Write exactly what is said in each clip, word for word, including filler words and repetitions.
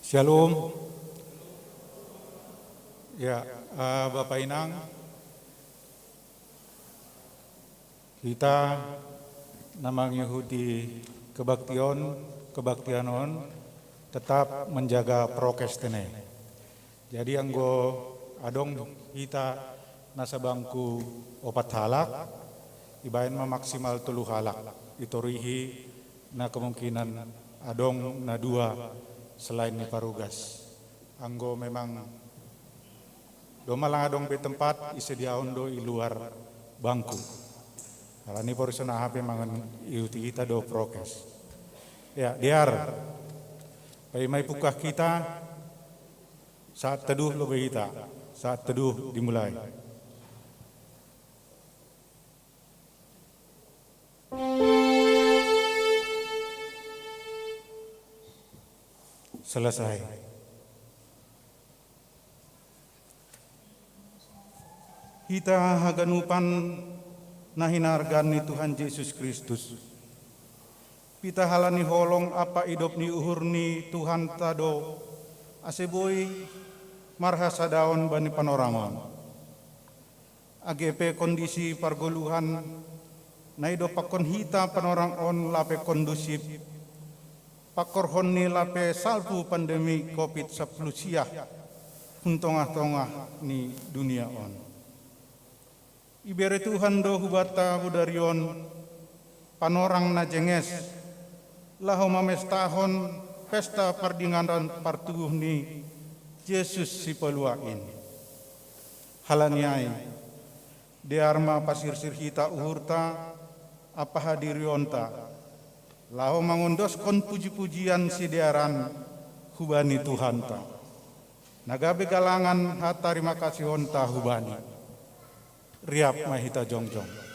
Shalom. Ya, eh, Bapak Inang, kita na mangihut di kebaktion, kebaktianon, tetap menjaga prokes tene. Jadi anggo adong hita na sabangku opat halak, ibaen ma maksimal tolu halak, itorihi na kemungkinan adong na dua selain ni parugas. Anggo memang domma lang adong be tempat, isediahon do i luar bangku. Alani porisona hape mangan iuti hita do prokes. Ya, diar. Paima ipungkah hita, saat teduh lobe hita, saat teduh dimulai. Selesai. Hita haganupan na hinargan ni Tuhan Jesus Kristus. Pita halani holong ampa idop ni uhur ni Tuhanta do, ase boi marhasadaon bani panorangon. Age pe kondisi pargoluhan na idompakkon hita panorang on lape kondusip, pangkorhon ni lape salpu pandemi covid sampulu sia hun tongah-tongah ni dunia on. Ibere Tuhan do hubanta bodari on panorang na jenges, laho mamestahon pesta pardinganan partubuh ni Jesus Sipalua in. Halani ai, dear ma pasirsir hita uhurta ampa hadirionta, laho mangondoskon puji-pujian sidearan hubani Tuhanta, na gabe galangan hatarimakasihonta hubani. Riap ma hita jongjong.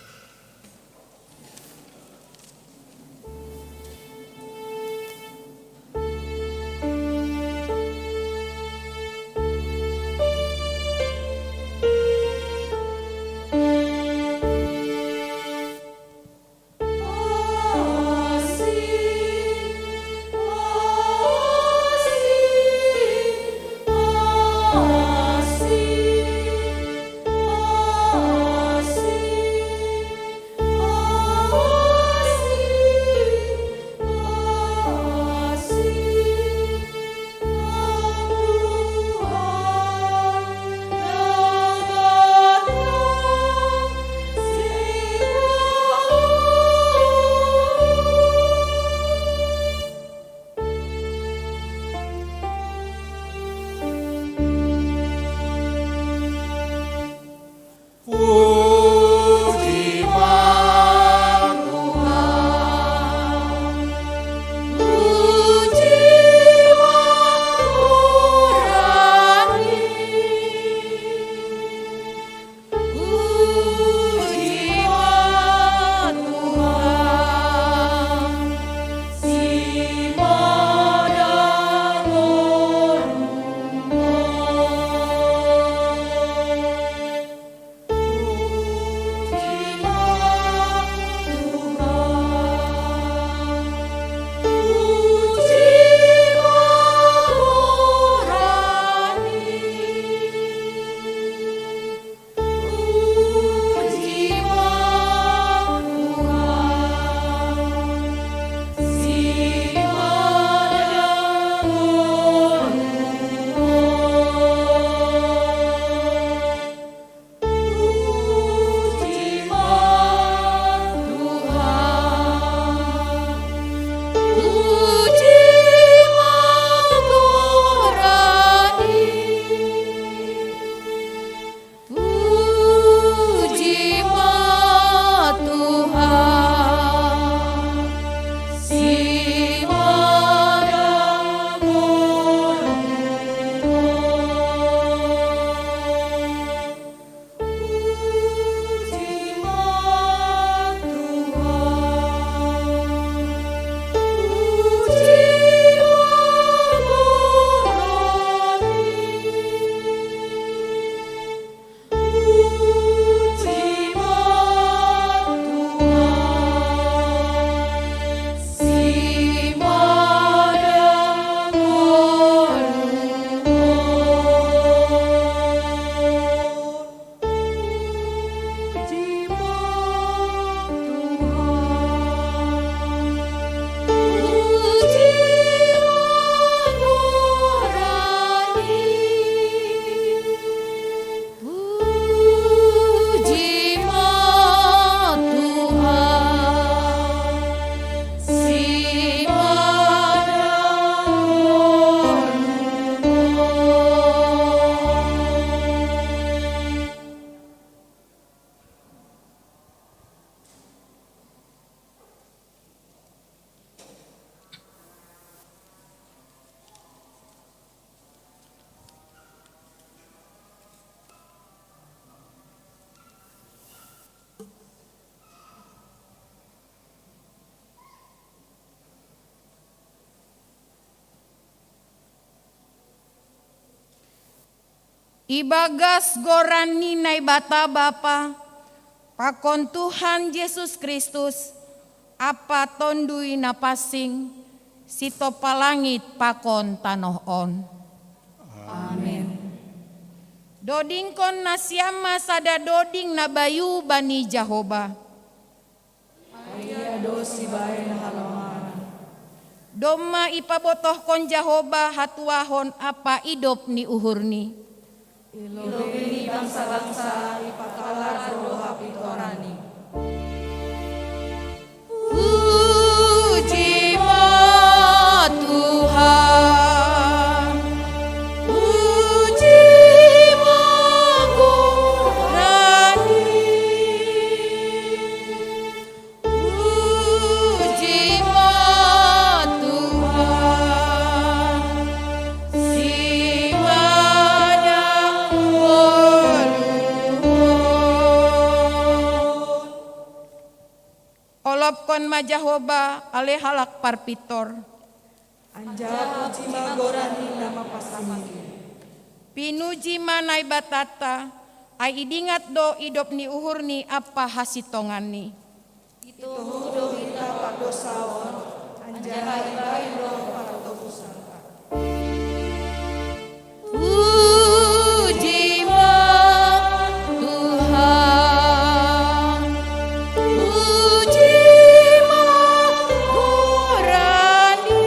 Ibagas goran ni Naibata Bapa, pakon Tuhan Jesus Kristus, Apa Tondui na pansing, sitopalangit pakon tanoh on. Amen. Dodingkon nasiam ma sada doding na bayu bani Jahoba. Ai ia do sibaen haloman. Domma ipabotohkon Jahoba hatuahon ampa idop ni uhurni. I lobei ni bangsa-bangsa ipakalar do hapintoranni. Puji ma Tuhan, puji ma goranni. Puji ma Tuhan, simada ngolu. Olopkon ma Jahoba ale halak parpintor. Anjaha puji ma goranni na mapansing. Pinuji ma Naibatanta, ai idingat do idop ni uhurni ampa hasintonganni. Itohu do hita pardousaon, anjaha ibaen do partobusanta. Puji ma Tuhan, puji ma goranni.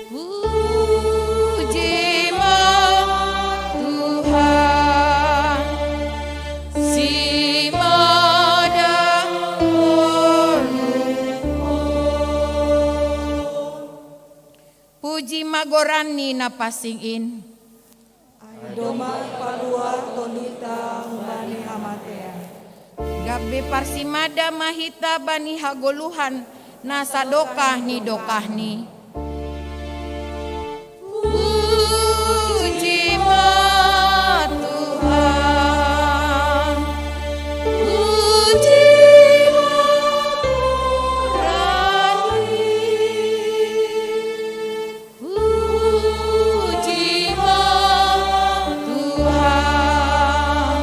Puji ma Tuhan, simada ngolu. Puji ma goranni na pansing in. Ai domma ipalua tondinta humbani hamatean. Gabe parsimada ma hita bani hagoluhan na sadokah ni dokahni. Puji ma Tuhan, puji ma goranni. Puji ma Tuhan,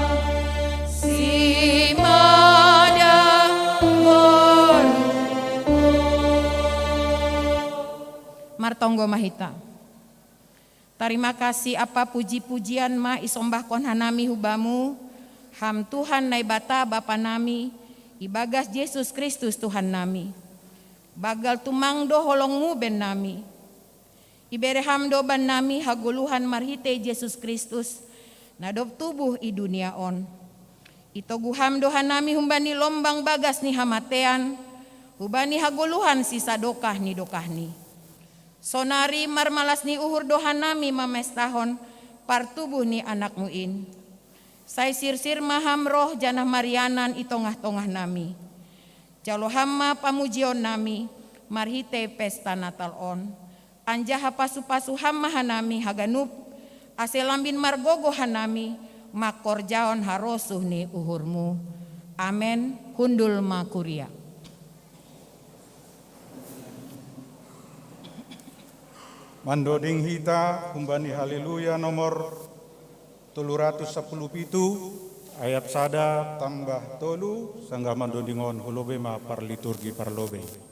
simada ngolu. Martonggo ma hita. Tarima kasih ampa puji-pujian ma isombahkon hanami hu Bamu, Ham Tuhan Naibata Bapa nami, ibagas Jesus Kristus Tuhan nami. Banggal tumang do holong-Mu bennami. Ibere Ham do bannami hagoluhan marhitei Jesus Kristus, na dob tubuh i dunia on. Itogu Ham do hanami humbani lombang bagas ni hamatean, hubani hagoluhan sisadokah ni dokahni. Sonari marmalas ni uhur do hanami mamestahon partubuh ni Anak-Mu in. Sai sirsir ma Ham roh janah marianan i tongah-tongah nami. Jalo Ham ma pamujion nami marhitei pesta Natal on, anjaha pasu-pasu Ham ma hanami haganup, ase lambin margogoh hanami mangkorjahon harosuh ni uhur-Mu. Amen. Hundul ma kuria. Mandoding hita humbani Haleluya nomor tolu ratus sapuluh pitu, ayat sada tambah tolu, sanggah mandodingon hu lobei ma parliturgi parlobei.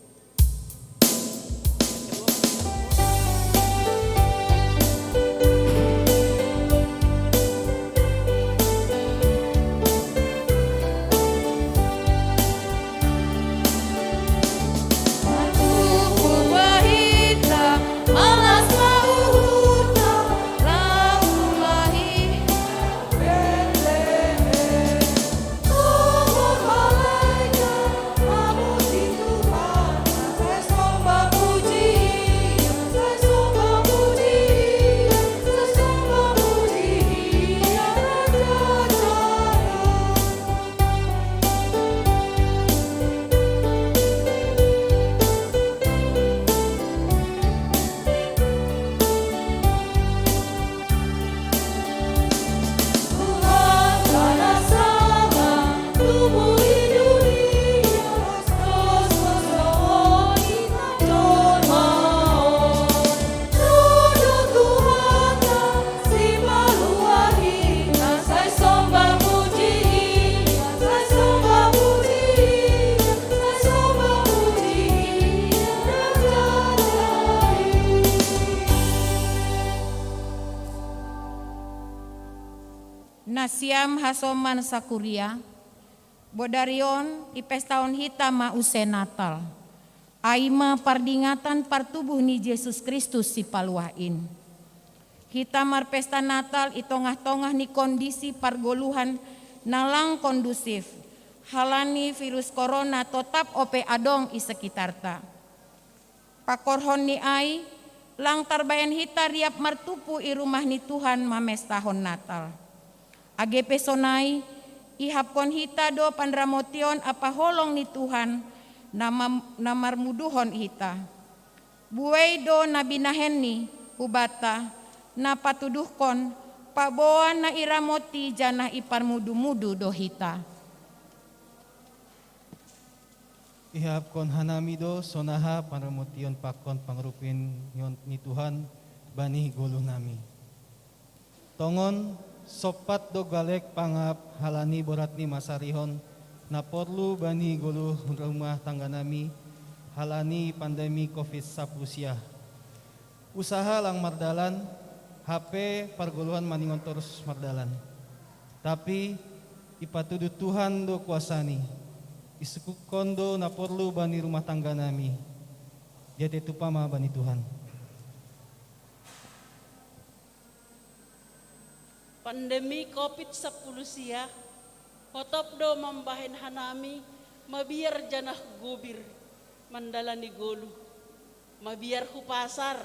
Am hasoman sakuria, bodarion ipestahon hita ma use Natal. Ai ma pardingatan partubuh ni Jesus Kristus si paluah in. Hita marpesta Natal i tongah-tongah ni kondisi pargoluhan na lang kondusif, halani virus korona totap ope adong i sekitarta. Pakorhon ni ai, lang tarbaen hita riap martupu i rumah ni Tuhan mamestahon Natal. Age pe sonai, ihapkon hita do panramotion ampa holong ni Tuhan na, mam, na marmuduhon hita. Buei do na binahenni hubanta, na patuduhkon paboa na iramoti janah iparmudu-mudu do hita. Ihapkon hanami do sonaha panramotion pakon pangurupion ni Tuhan bani goluh nami. Tongon sompat do galek pangap halani borat ni masarihon na porlu bani goluh rumah tangga nami halani pandemi covid sapuluh sia. Usaha lang mardalan, hape pargoluhan maningon torus mardalan. Tapi ipatuduh Tuhan do kuasani, isukukkon do na porlu bani rumah tangga nami. Diatei tupa ma bani Tuhan. Pandemi covid sapuluh sia, hotop do mambahen hanami mabiar janah gobir mandalani goluh, mabiar hu pasar,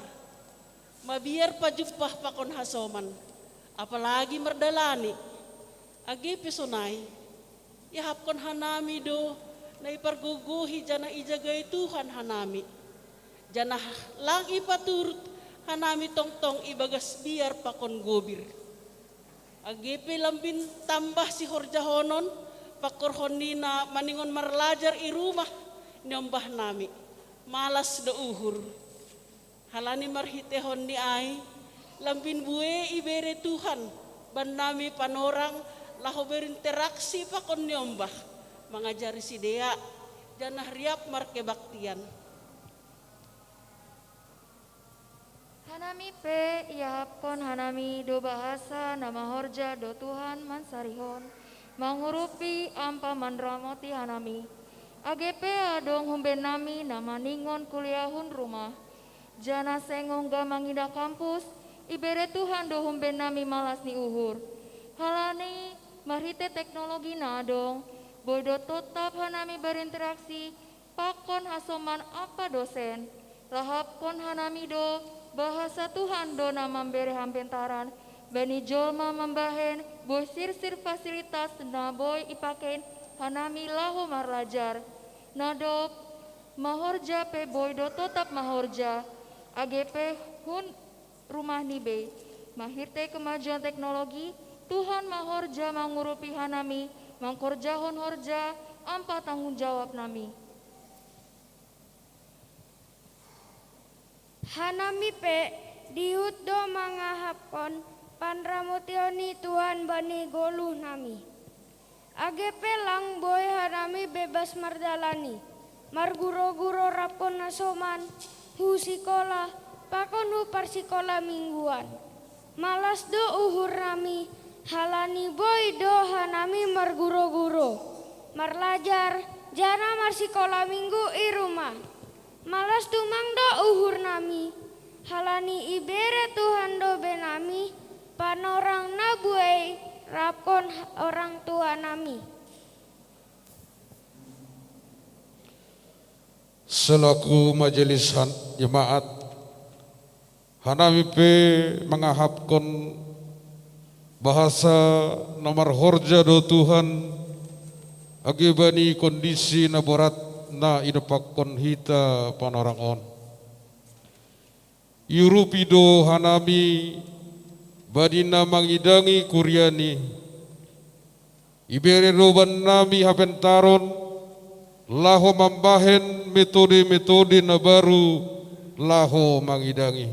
mabiar pajumpah pakon hasoman, apalagi mardalani. Age pe sonai, ihapkon hanami do na ipargogohi janah ijagai Tuhan hanami, janah lang ipaturut hanami tongtong ibagas biar pakon gobir. Age pe lambin tambah sihorjahonon, pakorhon ni na maningon marlajar i rumah niombah nami. Malas do uhur. Halani marhiteihon ni ai, lambin buei ibere Tuhan bannami panorang laho berinteraksi pakon niombah, mangajari sidea, janah riap markebaktian. Hanami pe iahapkon hanami do bahasa na mahorja do Tuhan mansarihon, mangurupi ampa manramoti hanami. Age pe adong humbennami na maningon kuliahon rumah, janah seng ongga mangidah kampus, ibere Tuhan do humbennami malas ni uhur. Halani marhite teknologi na adong, boi do totap hanami berinteraksi pakon hasoman ampa dosen. Lahapkon hanami do, bahasa Tuhan do na mambere hambentaran bani jolma mambahen boi sirsir fasilitas na boi ipakei hanami laho marlajar. Na dob mahorja pe boi do totap mahorja, age pe hun rumah ni bei. Marhite kemajuan teknologi, Tuhan mahorja mangurupi hanami mangkorjahon horja ampa tanggung jawab nami. Hanami pe dihut do mangahapkon panramotion ni Tuhan bani goluh nami. Age pe lang boi hanami bebas mardalani, marguro-guro rapkon na soman, hu sikola, pakon hu parsikola mingguan. Malas do uhur nami, halani boi do hanami marguro-guro, marlajar, janah marsikola minggu i rumah. Malas tumang do uhur nami, halani ibere Tuhan do benami panorang na buei rapkon orang tua nami. Selaku majelis han-, jemaat, hanami pe mangahapkon bahasa na marhorja do Tuhan, age bani kondisi na borat na idompakkon hita panorang on. Iurupi do hanami bani na mangidangi kuriani, ibere do bannami hapentaron laho mambahen metode-metode na baru laho mangidangi.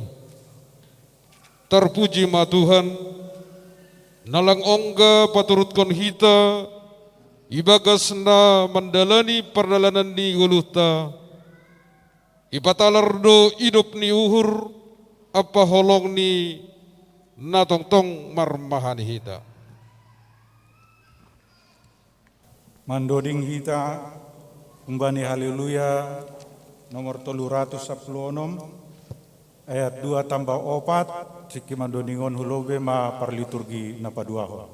Tarpuji ma Tuhan, na lang ongga paturutkon hita ibagas na mandalani pardalanan ni goluhta, ipatalar do idop ni uhur ampa holongni na tongtong marmahani hita. Mandoding hita umbani Haleluya nomor tolu ratus sapuluh onom, ayat dua tambah opat, siki mandodingon hulobe ma parliturgi na paduahon.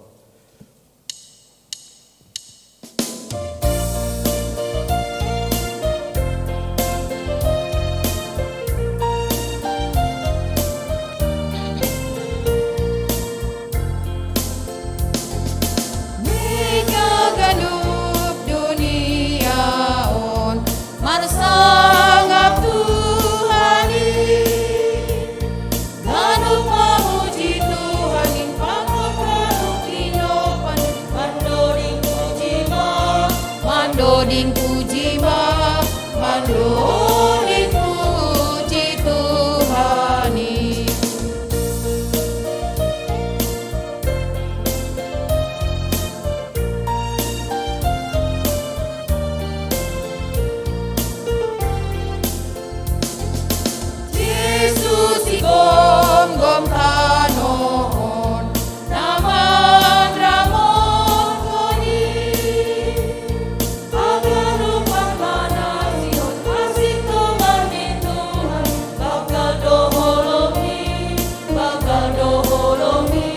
Mega ganup dunia on marsangap Tuhan i. Ganup mamuji Tuhan i, pangkop ganup tinopan, mandoding puji ma, mandoding puji ma, mandoding puji Tuhan i. Jesus i gomgom tano on, na manramotkon i. Haganupan ma na sihol, hasintongan ni Tuhan, banggal do holong i, banggal do holong i,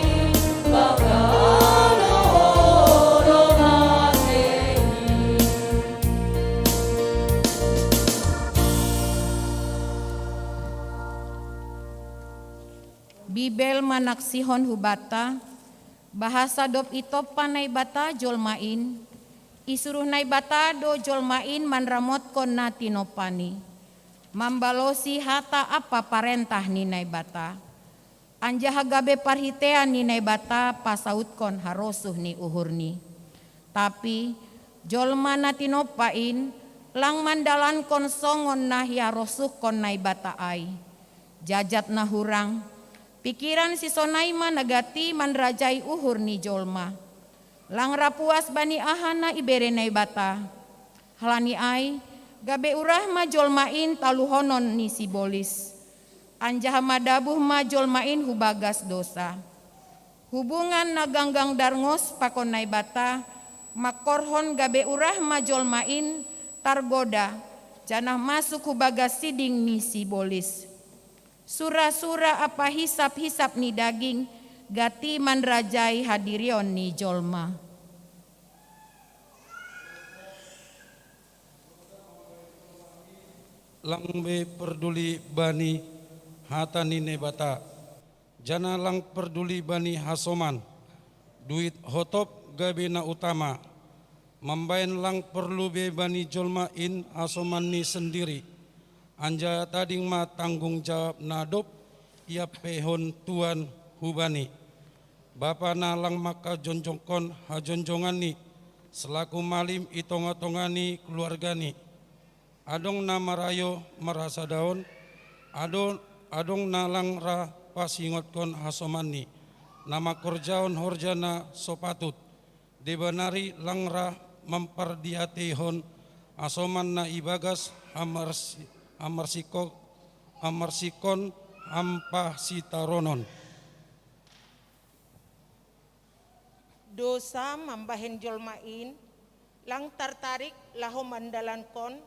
banggal do holong ate i. Bibel manaksihon hubanta, bahasa dob itompa Naibata jolma in, isuruh Naibata do jolma in manramotkon na tinopan i, mambalosi hata ampa parentah ni Naibata, anjaha gabe parhitean ni Naibata pasautkon harosuh ni uhurni. Tapi jolma na tinompa in lang mandalankon songon na hiharosuhkon Naibata ai. Jajat na hurang, pikiran sisonai ma na gati manrajai uhur ni jolma. Lang ra puas bani aha na ibere Naibata. Halani ai, gabe urah ma jolma in taluhonon ni sibolis. Anjaha madabuh ma jolma in hu bagas dosa. Hubungan na ganggang darngos pakon Naibata mangkorhon gabe urah ma jolma in targoda, janah masuk hu bagas siding ni sibolis. Sura-sura ampa hisap-hisap ni daging gati manrajai hadirion ni jolma. Lang be parduli bani hata ni Naibata, janah lang parduli bani hasoman. Duit hotop gabe na utama. Mambahen lang porlu be bani jolma in hasomanni sandiri, anjaha tading ma tanggung jawab na dob iampeihon Tuhan hubani. Bapa na lang mangkajongjongkon hajonjonganni, selaku malim i tongah-tongah ni keluargani. Adong na marayo marhasadaon, ado-, adong na lang ra pasingotkon hasomanni, na mangkorjahon horja na so patut. Deba nari lang ra mampardiateihon hasoman na ibagas hamarsi-, hamarsikon, hamarsikon ampa sitaronon. Dosa mambahen jolma in lang tartarik laho mandalankon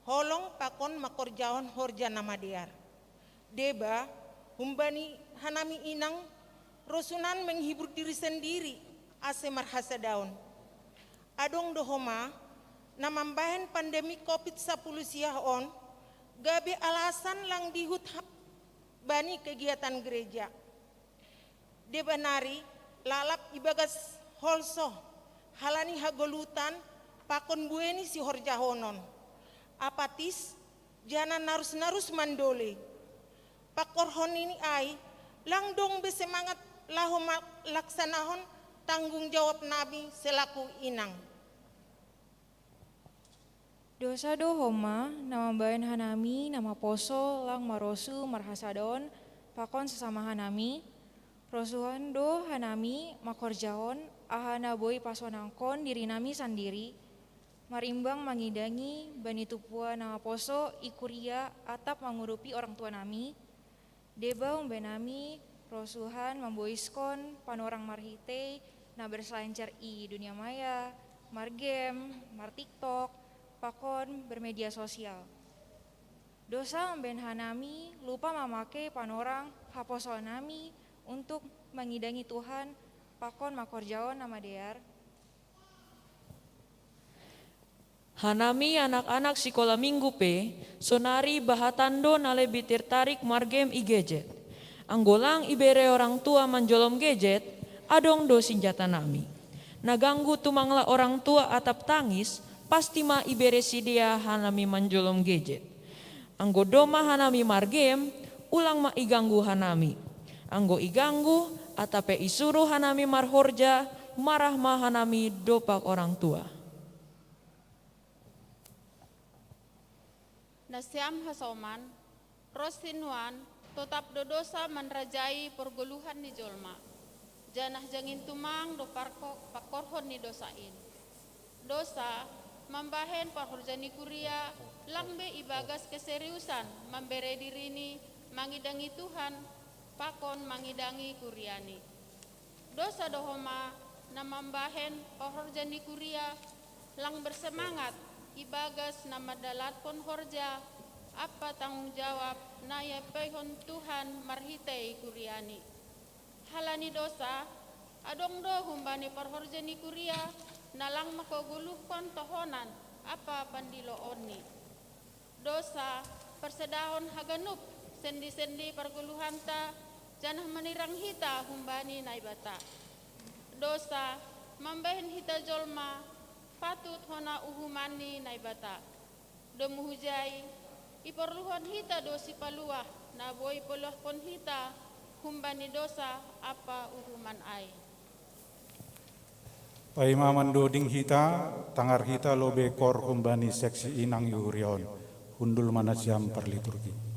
holong pakon mangkorjahon horja na madear. Deba, humbani hanami inang, rosuhna menghibur diri sandiri, ase marhasadaon. Adong do homa, na mambahen pandemi covid sapuluh siah on, gabe alasan lang dihut ha-, bani kegiatan gereja. Deba nari lalap ibagas holso, halani hagolutan pakon buei ni sihorjahonon. Apatis, janah narus-narus mandole. Pangkorhon ni ai, lang dong be semangat laho malaksanahon tanggung jawab nami selaku inang. Dosa do homa, na mambahen hanami na maposo lang marosuh marhasadaon pakon sasama hanami, rosuhon do hanami mangkorjahon aha na boi pasonangkon dirinami sandiri, marimbang mangidangi bani tumpuan na maposo i kuria atap mangurupi orang tua nami, deba umbahen nami rosuhan mamboiskon panorang marhitei na berselancar i dunia maya, mar-game, mar-TikTok, pakon bermedia sosial. Dosa mambahen hanami lupa mamake panorang haposoannami untuk mangidangi Tuhan pakon mangkorjahon na madear. Hanami anak-anak sikola minggu pe sonari bahatando na lebih tertarik mar-game i gadget. Anggo lang ibere orang tua manjolom gadget, adong do sinjatanami. Na ganggu tumanglah orang tua atap tangis, pasti ma ibere sidea hanami manjolom gadget. Anggo domma hanami mar-game, ulang ma iganggu hanami. Anggo iganggu, atap pe isuru hanami marhorja, marah ma hanami dompak orang tua. Nasiam hasoman, ros sinuan, totap do dosa manrajai pargoluhan ni jolma. Janah jangin tumang do parko-, pangkorhon ni dosa in. Dosa mambahen parhorja ni kuria lang be ibagas keseriusan mambere dirini mangidangi Tuhan pakon mangidangi kuriani. Dosa do homa na mambahen parhorja ni kuria lang bersemangat ibagas na mandalankon horja ampa tanggung jawab na iampehon Tuhan marhitei kuriani. Halani dosa, adong do humbani parhorja ni kuria na lang mangkagoluhkon tohonan ampa pandiloonni. Dosa, parsedahon haganup sendi-sendi pargoluhanta, janah manirang hita humbani Naibata. Dosa, mambahen hita jolma patut hona uhuman ni Naibata. Domu hujai, iporluhon hita do sipaluah, na boi paluahkon hita humbani dosa ampa uhuman ai. Paima mandoding hita, tangar hita lobei kor humbani seksi inang i huria on. Hundul ma nasiam parliturgi.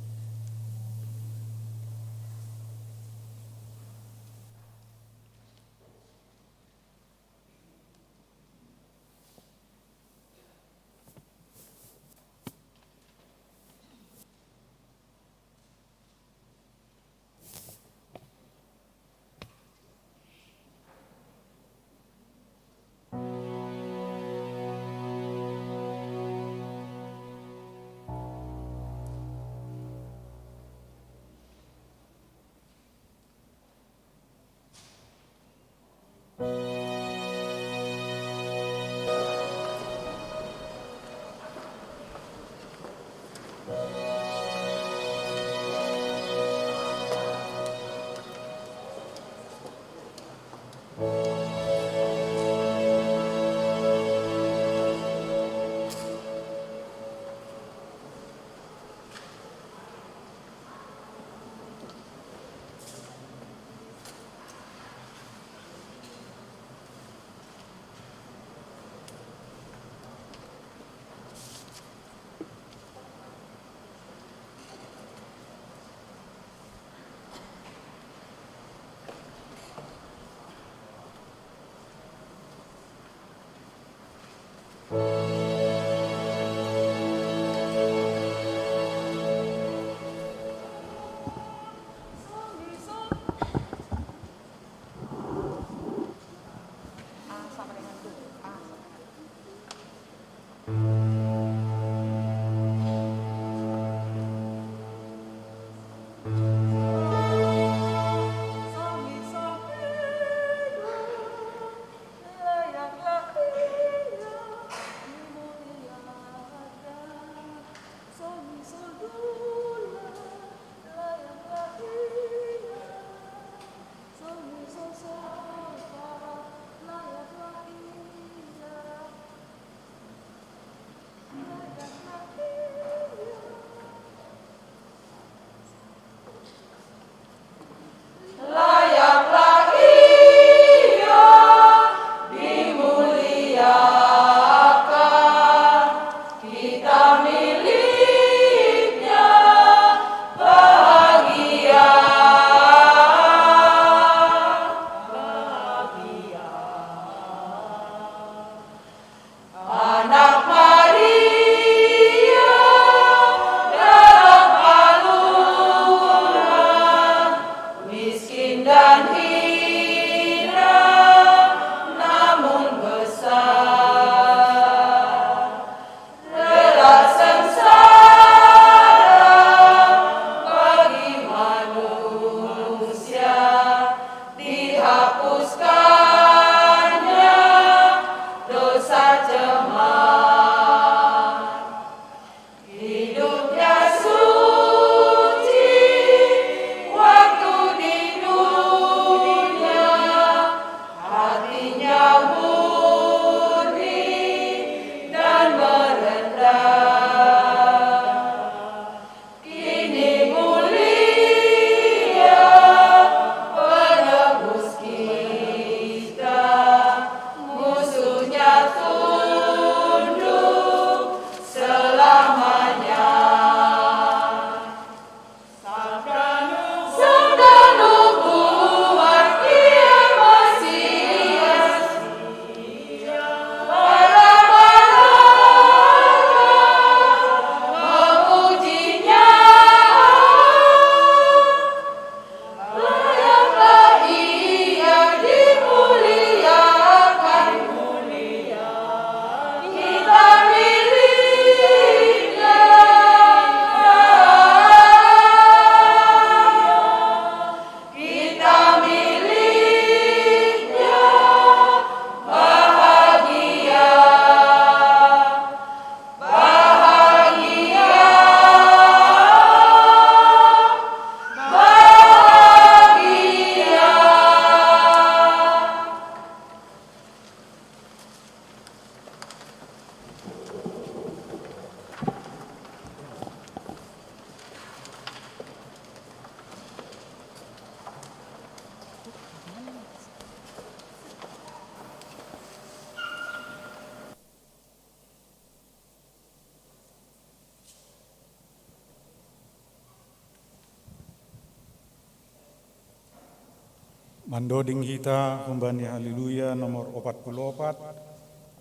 Mandoding hita humbani Haleluya nomor opat puluh opat,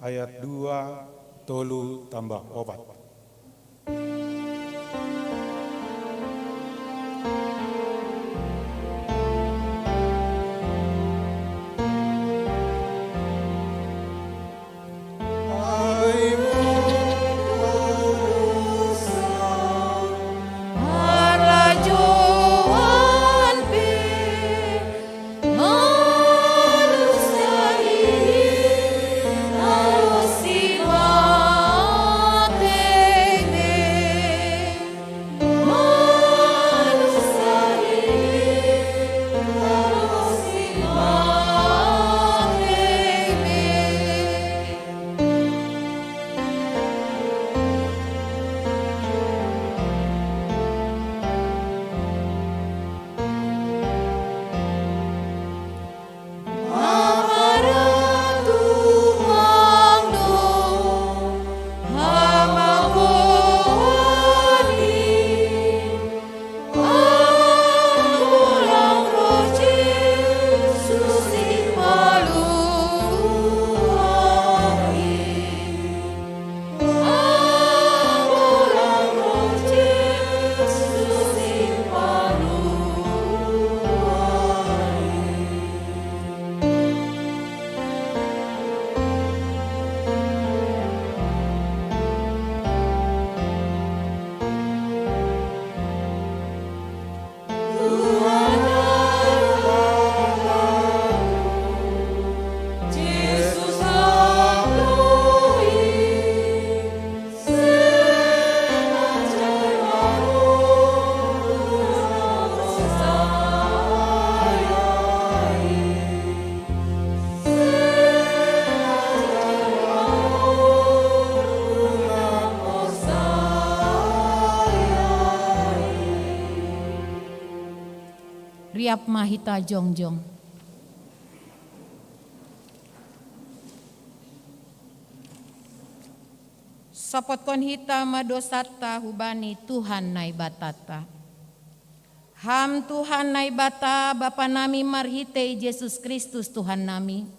ayat dua, tolu tambah opat. Riap ma hita jongjong. Sopotkon hita ma dosanta hubani Tuhan Naibatanta. Ham Tuhan Naibata, Bapa nami marhitei Jesus Kristus Tuhan nami,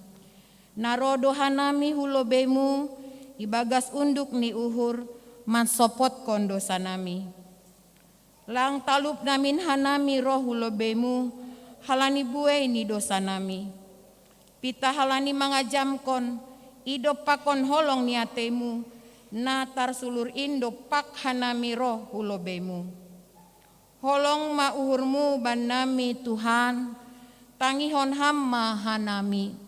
na ro do hanami hu lobeimu ibagas unduk ni uhur mansopotkon dosa nami. Lang talup namin hanami ro hu lobeimu halani buei ni dosa nami. Pitah halani mangajamkon, idop pakon holong ni ateimu, na tarsulur in dop pak hanami ro hu lobeimu. Holong ma uhurmu bannami Tuhan, tangihon ham ma hanami.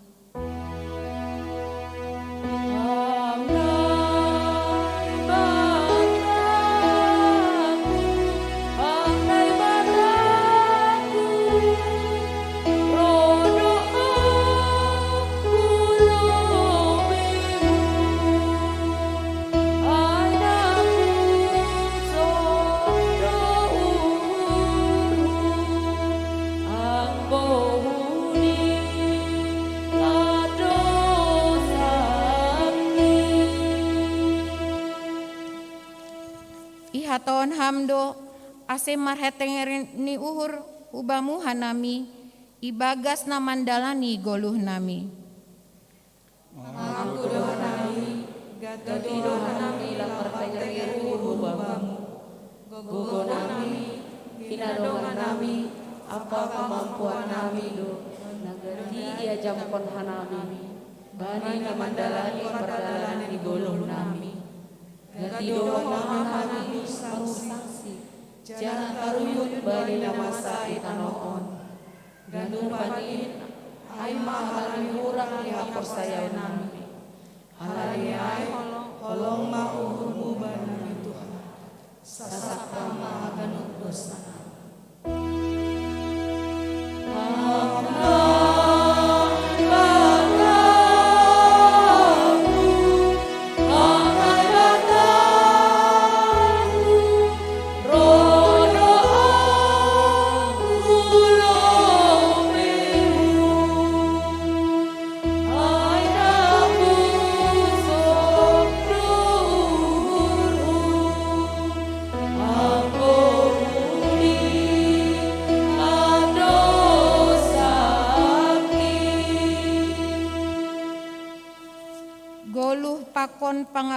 Ihatahon ham do, ase marhetengeren ni uhur ubamu hanami, ibagas na mandalani goluh nami. Mangaku do hanami, gati do hanami lang martengger-tenger uhur ubamu. Gogo nami, hinadongan nami, ampa kamampuan nami do, na gati iajamkon hanami, bani na mandalani pardalanan ni goluh nami. Gati do hanami marsaksi, janah taruyun bani na masa i tanoh on. Ganupan in, ai ma halani hurang ni haporsayaon nami. Halani ai holong ma uhurmu bannami Tuhan. Sasap ma haganup dosa nami.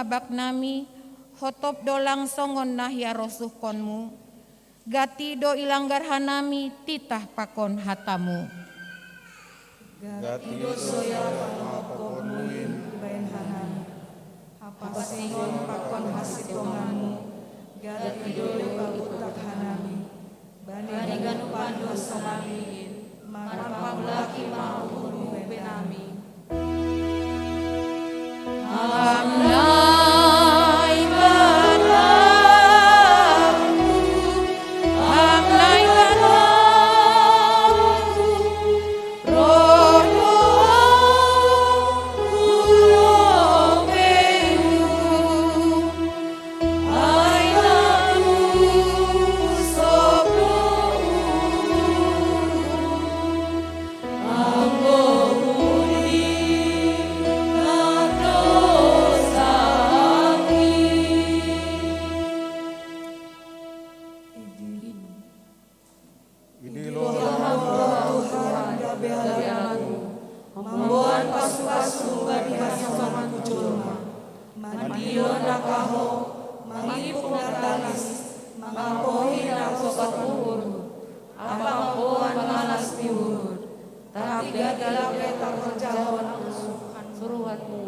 bak nami, hotop do lang songon na hiarosuhkonmu, gati do ilanggar hanami titah pakon hatamu. Gati do soya pangohopmu in ibaen hanami, hapasingon pakon hasitonganmu, gati do ipabutak hanami, bani ganupan dosa nami in, marpangulaki ma uhurmu ibaen nami. Idi lo Ham, Tuhan, gabe Ham, mamboan pasupasu bani hasomanku jolma, mandion na kahou, mangipuk na tangis, mangapohi na gosok uhur, ampa mamboan malas ni uhur, tapi gati lape tarhorjahon angka suruhanmu.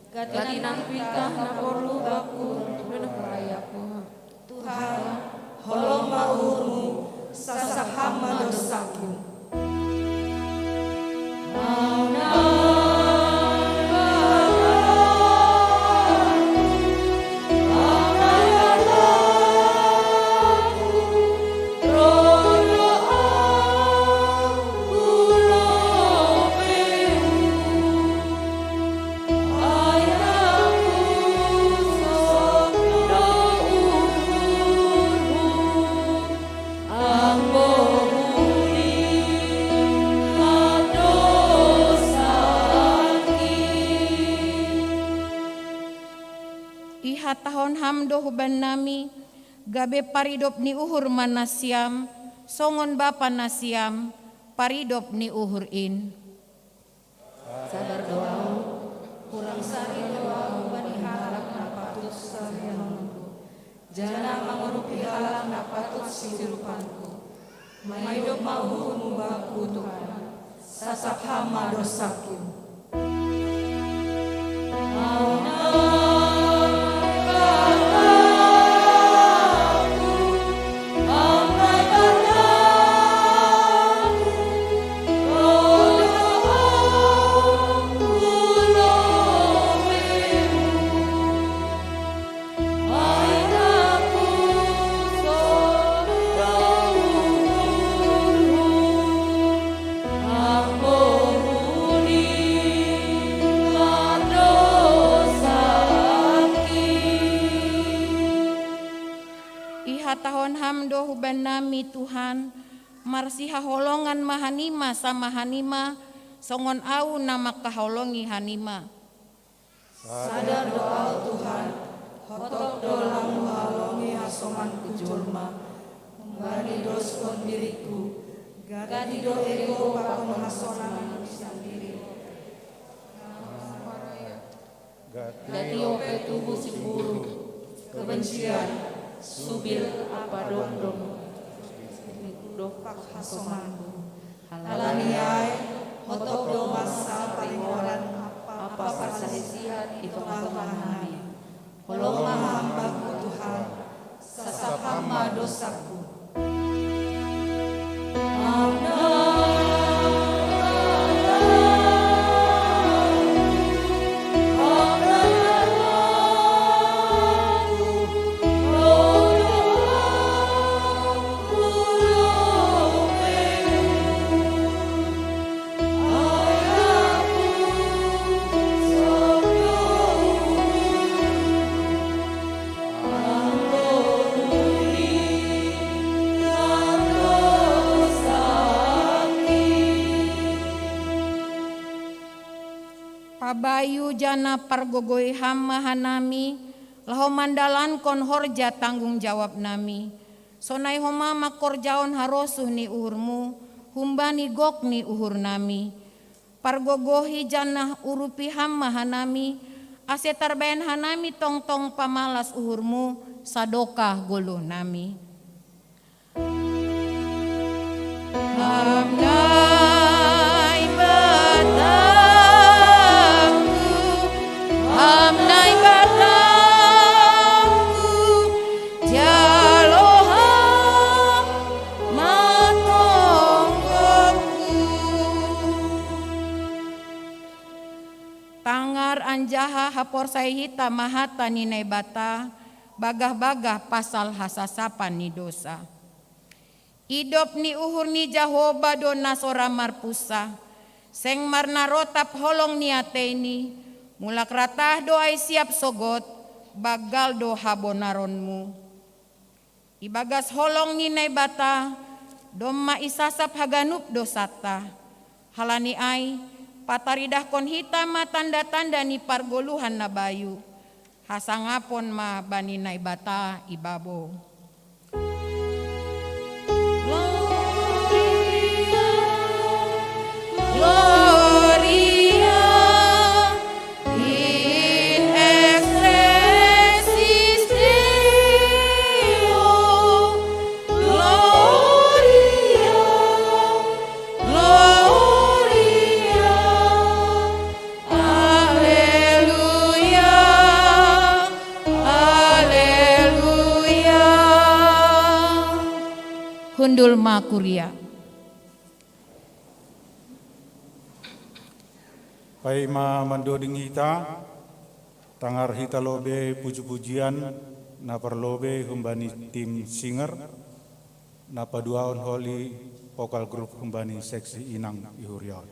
Gati nang pitah na porlu bakku, do na rayap Ho. Tuhan, holong ma uhurmu, sasap Ham ma dosaku. Ihatahon Ham do hubannami, gabe paridop ni uhur ma nasiam, songon Bapa nasiam, paridop ni uhur in. Sabar do Ahu, hurang sari do Ahu bani halak na patut sariangonku, janah mangurupi halak na patut siurupanku. Maidop ma uhurmu bakku, Tuhan, sasap Ham ma dosaku. Ihatahon Ham do hubannami, Tuhan, marsihaholongan ma hanima sama hanima, songon Ahu na mangkaholongi hanima. Sada do Ahu, Tuhan, hotop do lang huhalongi hasomanku jolma, humbani doskon diringku, gati do ego pakon hasonangan sandiri. Gati ope tubu simburu, kebencian, subil ampa domdom, dompak hasomanku. Halani ai, hotop do masa palingoran ampa parsalisihan i tongah-tongah nami. Holong ma Ham bakku, Tuhan, sasap Ham ma dosaku. Pabayu janah pargogoi Ham ma hanami, laho mandalankon horja tanggung jawab nami. Sonai homa mangkorjahon harosuh ni uhurmu, humbani gok ni uhur nami. Pargogohi janah urupi Ham ma hanami, Ase tarbaen hanami tongtong pamalas uhurmu, sadokah goluhnami. Ham Naibatangku, Ham Naibatangku, jalo Ham ma tonggoku. Tangar anjaha haporsaya hita ma hata ni Naibata, bagah-bagah pasal hasasapan ni dosa. Idop ni uhur ni Jahowa do na so ra marpunsa, seng marnarotap holong ni ateini, mulak ra tah do ai siap sogot, banggal do habonaronmu. Ibagas holong ni Naibata, domma isasap haganup dosanta. Halani ai, pataridahkon hita ma tanda-tanda ni pargoluhan na bayu. Hasangapon ma bani Naibata ibabo. Gloria, Gloria in excelsis Deo. Gloria, Gloria, Aleluya, Aleluya. Hundul ma kuria. Paima mandoding hita, tangar hita lobei puji-pujian na parlobei humbani tim singer, na paduahon holi vokal grup humbani seksi Inang i huria on.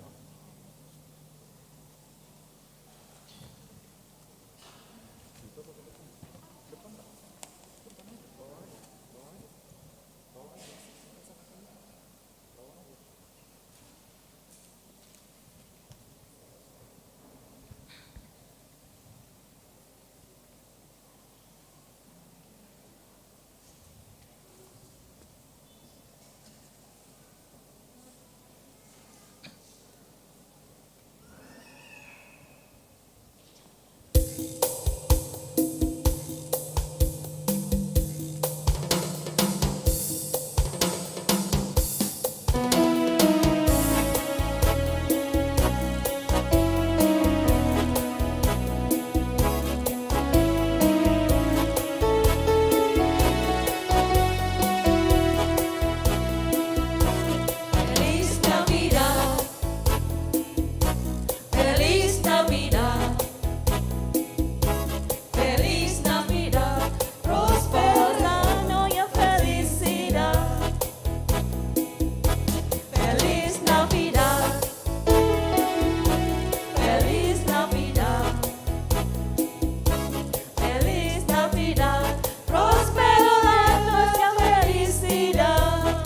Feliz Navidad. Feliz Navidad. Feliz Navidad. Próspero año y felicidad. Feliz Navidad. Feliz Navidad. Feliz Navidad, próspero año y felicidad.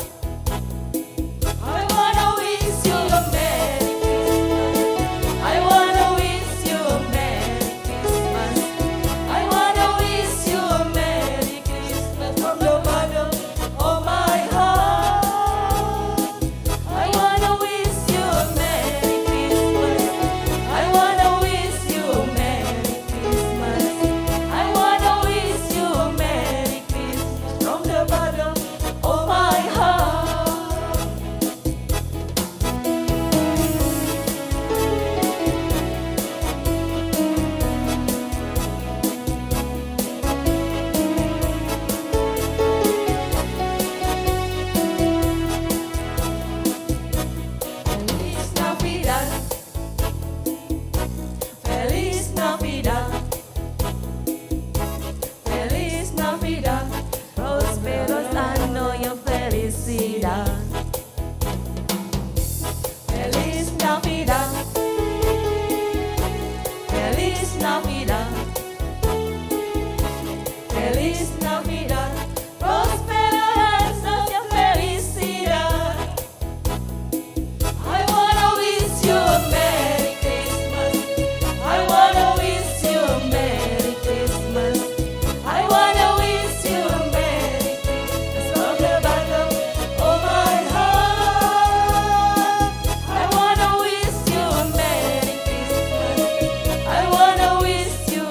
I wanna wish you a Merry Christmas. I wanna wish you a Merry Christmas. I wanna wish you a Merry Christmas from the bottom of my heart. I wanna wish you a Merry Christmas. I wanna wish you a Merry Christmas. I wanna wish you a Merry Christmas from the bottom of my heart. Feliz Navidad. Feliz Navidad. Feliz Navidad. Próspero año y felicidad. Feliz Navidad. Feliz Navidad. Feliz Navidad. Próspero año y felicidad. I wanna wish you a Merry Christmas. I wanna wish you a Merry Christmas. I wanna wish you a Merry Christmas from the bottom of my heart. I wanna wish you a Merry Christmas. I wanna wish you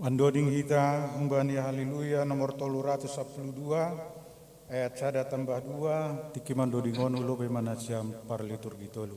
Andoding hita humbani Haleluya nomor tolu ratus sapuluh dua, ayat sada tambah dua, tiki mandoding onu lobe manasiam parliturgi tolu.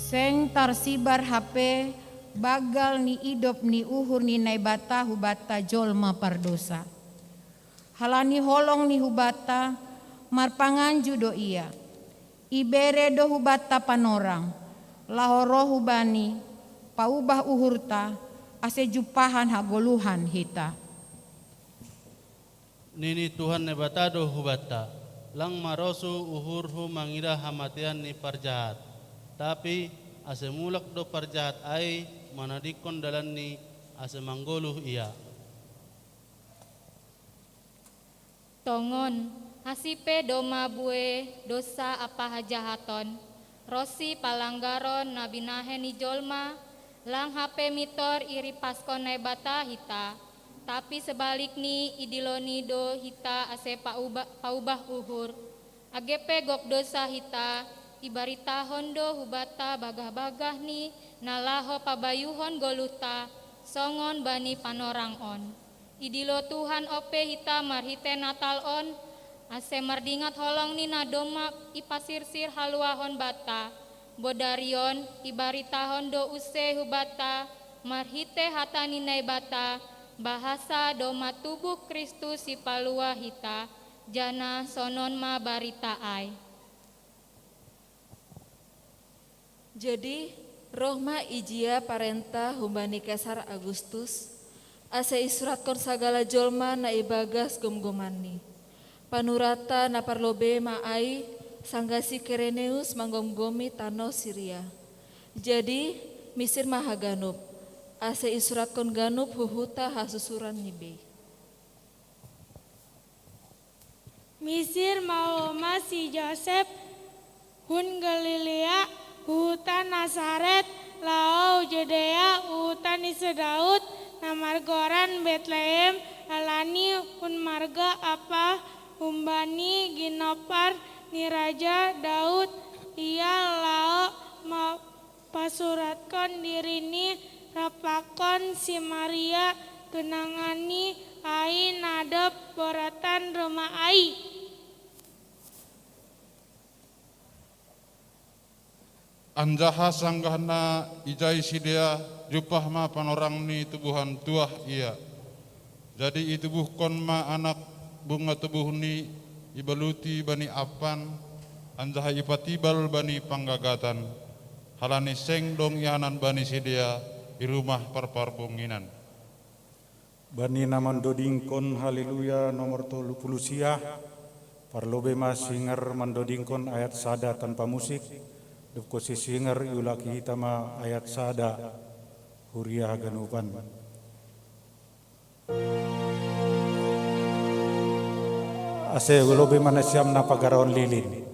Seng tarsibar hape bagal ni idop ni uhur ni Naibata hubata jolma pardosa. Halani holong ni hubata, marpanganju do ia. Ibere do hubata panorang, laho roh hubani, paubah uhurta, ase jumpahan hagoluhan hita. Nini Tuhan Naibata do hubata, lang marosu uhurhu mangidah hamatean ni parjahat, tapi ase mulak do parjahat ai manadingkon dalanni ase manggoluh ia. Tongon, hasipe do mabue dosa apa hajahaton, ronsi palanggaron na binahen ni jolma, lang hape mitor iripaskon Naibata hita, tapi sebalikni idiloni do hita ase paubah, paubah uhur. Age pe gok dosa hita, ibaritahon do hubata bagah-bagahni na laho pabayuhon goluhta, songon bani panorang on. Idilo Tuhan ope hita marhite Natal on, ase mardingat holongni na domma ipasirsir haluahon banta. Bodari on ibaritahon do use hubanta marhite hata ni Naibata, bahasa domma tubuh Kristus sipalua hita, janah sonon ma barita ai. Jadi, roh ma ijia parenta humbani Kesar Agustus, ase isuratkon sagala jolma na ibagas gomgomanni. Panurata na parlobei ma ai, sanggah si Kireneus manggomgomi tanoh Siria. Jadi, misir ma haganup, ase isuratkon ganup huhuta hasusuranni bei. Misir ma ho ma si Josep, Hun Galilea, huhutan Nasaret, lao Judea, huhutan ni si Daud, na margoran Betlehem, alani hun marga apah humbani ginopar ni Raja Daud, ia lao mapasuratkan dirini rapakon si Maria, tunangani ai nadap boratan rumah ai. Anjaha sanggah na ijai sidea, jumpah ma panorang ni tubuhan tuah ia. Jadi itubuhkon ma anak bunga tubuhni, ibaluti bani apan, anjaha ipatibal bani panggagatan, halani seng dong ianan bani sidea i rumah parparbunginan. Bani na mandodingkon Haleluya nomor tolu puluh sia, parlobei ma singer mandodingkon ayat sada tanpa musik, dapot si singer iulaki hita ma ayat sada huria haganupan. Ase lobei ma nasiam na pagaraon lilin.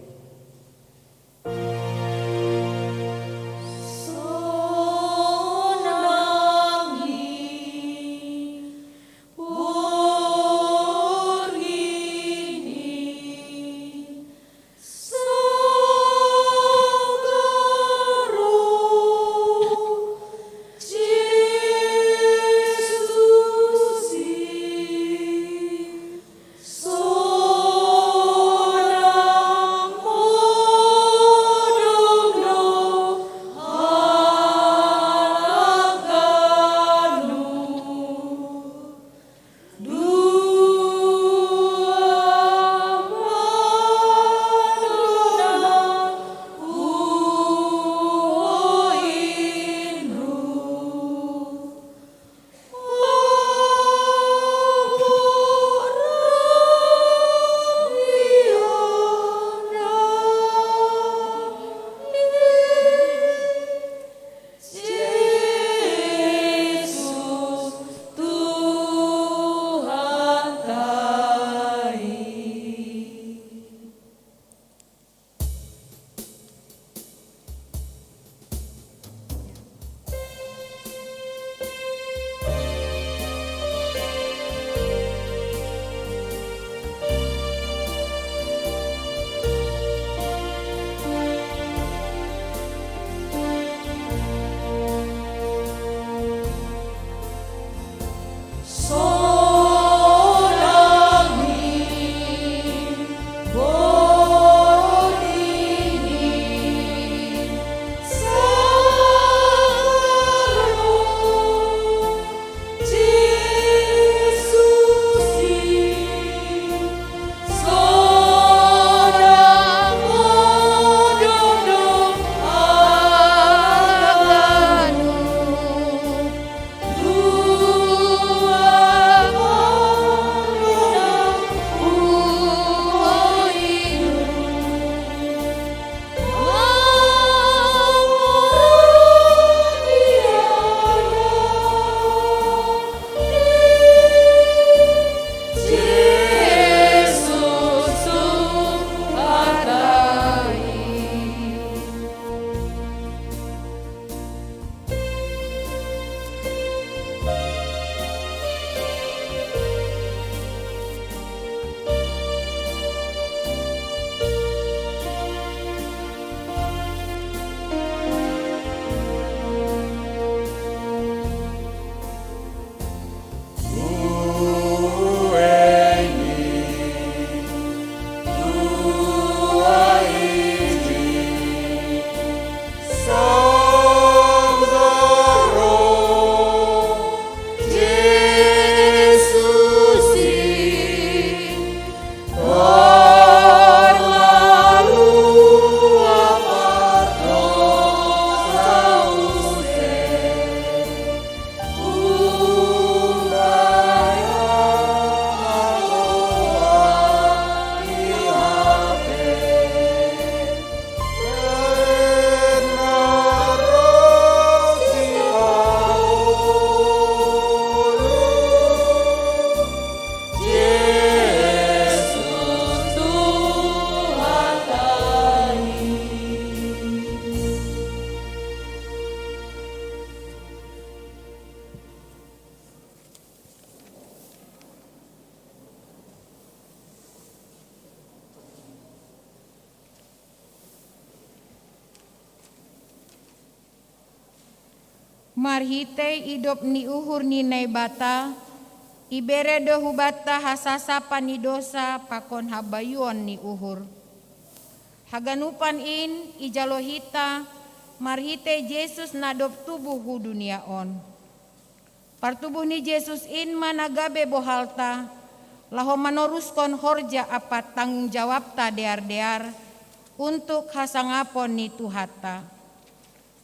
Marhitei idop ni uhur ni Naibata, ibere do hubanta hasasapa ni dosa pakon habayuon ni uhur. Haganupan in ijalo hita marhitei Jesus na dob tubuh hu dunia on. Partubuh ni Jesus in ma na gabe bohalta, laho manoruskon horja ampa tanggung jawabta dear-dear untuk hasangapon ni Tuhanta.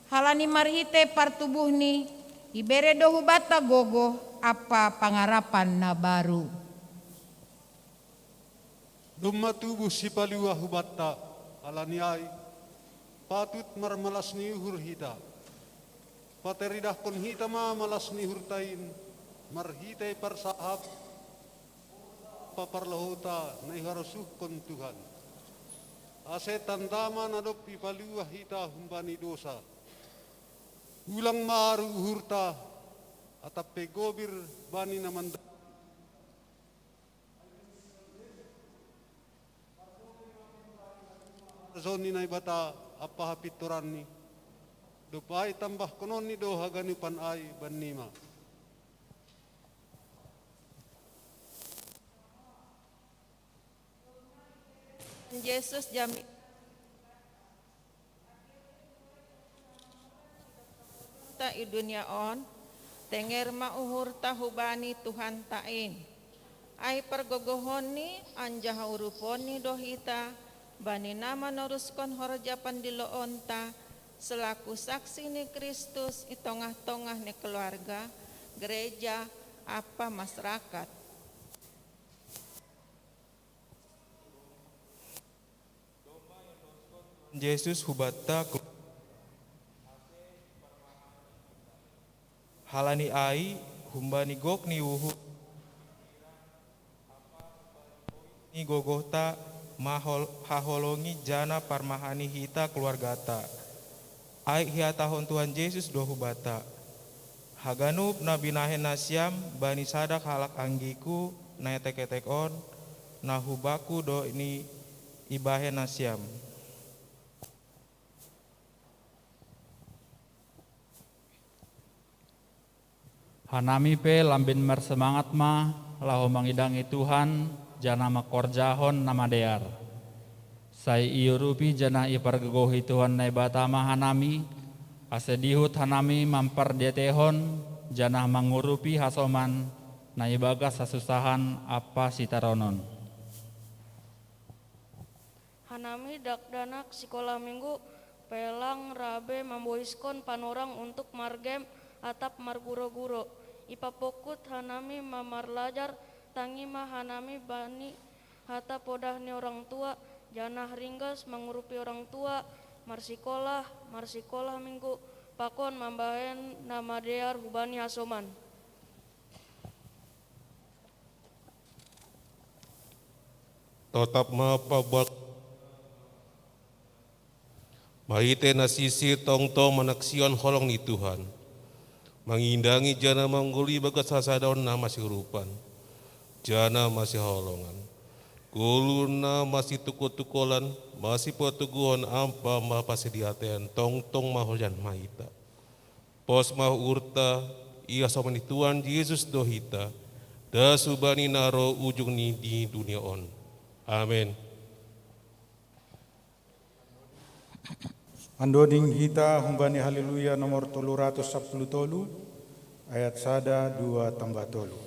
Halani marhitei partubuhni, ibere do hubanta gogoh ampa pangarapan na baru. Domma tubuh Sipaluah hubanta, halani ai patut marmalas ni uhur hita. Pataridahkon hita ma malas ni uhurta in marhitei parsahap ampa parlohouta na iharosuhkon Tuhan. Ase tanda ma na dob ipaluah hita humbani dosa. Ulang ma aru uhurta, atap pe gobir bani na manda Zon ni Naibata ampa hapintoranni, dob ai tambahkononni do haganupan ai bannima. Jesus jami ta i dunia on, tenger ma uhurta hubani Tuhanta in. Ai pargogohonni anjaha uruponni do hita bani na manoruskon horja pandiloonta selaku saksi ni Kristus i tongah-tongah ni keluarga, gereja, ampa masarakat. Jesus hubanta kelu- Halani ai, humbani gok ni uhur ni gogohta mahol- haholongi janah parmahani hita keluargata. Ai ihatahon Tuhan Jesus do hubanta, haganup na binahen nasiam bani sada halak anggiku na etek-etek on, na hubakku do ni ibahen nasiam. Hanami pe lambin marsemangat ma laho mangidangi Tuhan janah mangkorjahon na madear. Sai iurupi janah ipargogohi Tuhan Naibata ma hanami, ase dihut hanami mampardiatehon janah mangurupi hasoman na ibagas hasusahan ampa sitaronon. Hanami dakdanak sikolah Minggu, pelang rabe mamboiskon panorang untuk margem atap marguro-guro. Ipapokut hanami mamarlajar, tangi ma hanami bani hata podah ni orang tua, janah ringgas mangurupi orang tua, marsikolah, marsikolah Minggu, pakon mambahen na madear hubani hasoman. Totap ma pabal- Marhitei na sirsir tongtong manaksihon holong ni Tuhan, mangidangi janah manggoluh ibagas hasadaon na masiurupan, janah masihaholongan. Goluh na masituko-tukolan, masipartoguhon ampa mapasadiatean tongtong ma horjahon hita. Pos ma uhurta, i hasoman ni Tuhan Jesus do hita, das hubani na ro ujung ni di dunia on. Amen. Mandoding hita humbani Haleluya nomor tolu ratus sapuluh tolu, ayat sada, dua, tambah tolu.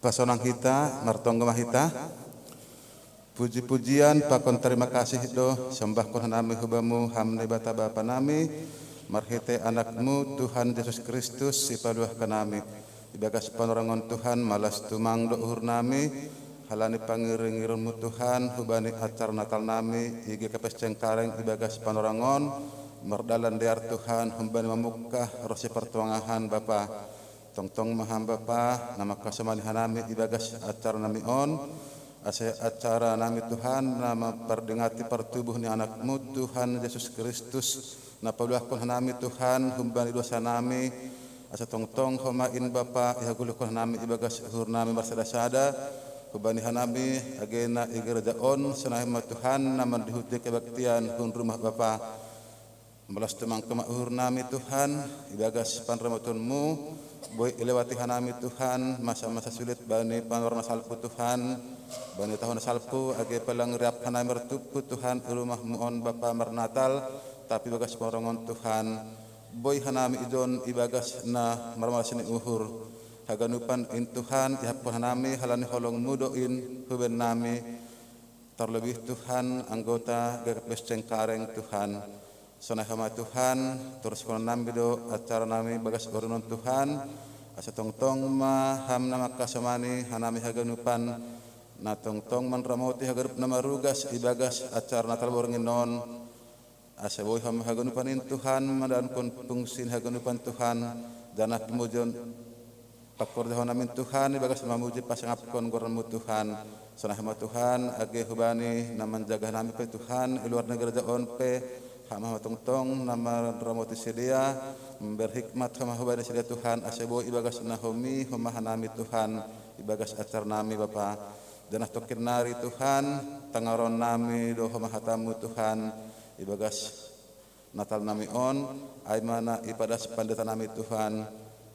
Pasonang hita, martonggo ma hita. Puji-pujian pakon tarima kasih do, sombahkon hanami hubamu, ham Naibata Bapa nami, marhite Anakmu, Tuhan Jesus Kristus, sipaluah hanami. Ibagas panorangon Tuhan, malas tumang do uhur nami, halani pangiring-iringmu Tuhan, hubani acara Natal nami, i G K P S Cengkareng ibagas panorangon, mardalan dear Tuhan, hubani mamungkah, ro sipartuangahan Bapa. Tongtong ma ham Bapa, na mangkasomani hanami ibagas acara nami on, ase acara nami Tuhan, na mampardingati partubuh ni Anakmu Tuhan Jesus Kristus, na paluahkon hanami Tuhan, humbani dosa nami, ase tongtong homa in Bapa, ihaguluhkon hanami ibagas uhur nami marsada-sada, hubani hanami, age na i gereja on, sonai ma Tuhan, na mandihuti kebaktian hun rumah Bapa. Malas tumang homa uhur nami Tuhan, ibagas panramotonmu, boi ilewati hanami Tuhan, masa-masa sulit bani panorang na salpu Tuhan, bani tahun na salpu, age pe lang riap hanami martumpu Tuhan, i rumahmu on Bapa marnatal, tapi ibagas panorangon Tuhan, boi hanami ijon ibagas na marmalas ni uhur. Haganupan in Tuhan, ihapkon hanami, halani holongmu do in, huben nami, tarlobih Tuhan, anggota G K P S Cengkareng Tuhan. Sonai homa Tuhan, toruskon nami do acara nami bagas borunon Tuhan, ase tongtong ma ham na mangkasomani hanami haganupan, na tongtong manramoti haganup na marugas ibagas acara Natal borngin on, ase boi homa haganupan in Tuhan, mandankon fungsi ni haganupan Tuhan, janah pamujion, pangkorjahon nami Tuhan, ibagas mamuji pasangapkon goranmu Tuhan. Sonai homa Tuhan, age hubani na manjaga hanami pe Tuhan, i luar ni gereja on pe, ham homa tongtong na manramoti sidea, mamber hikmat homa hubani sidea Tuhan, ase boi ibagas na homi homa hanami Tuhan, ibagas acara nami Bapa. Janah tongkin nari Tuhan, tangaron nami do homa hatamu Tuhan, ibagas Natal nami on, ai ma na ipadas pandita nami Tuhan.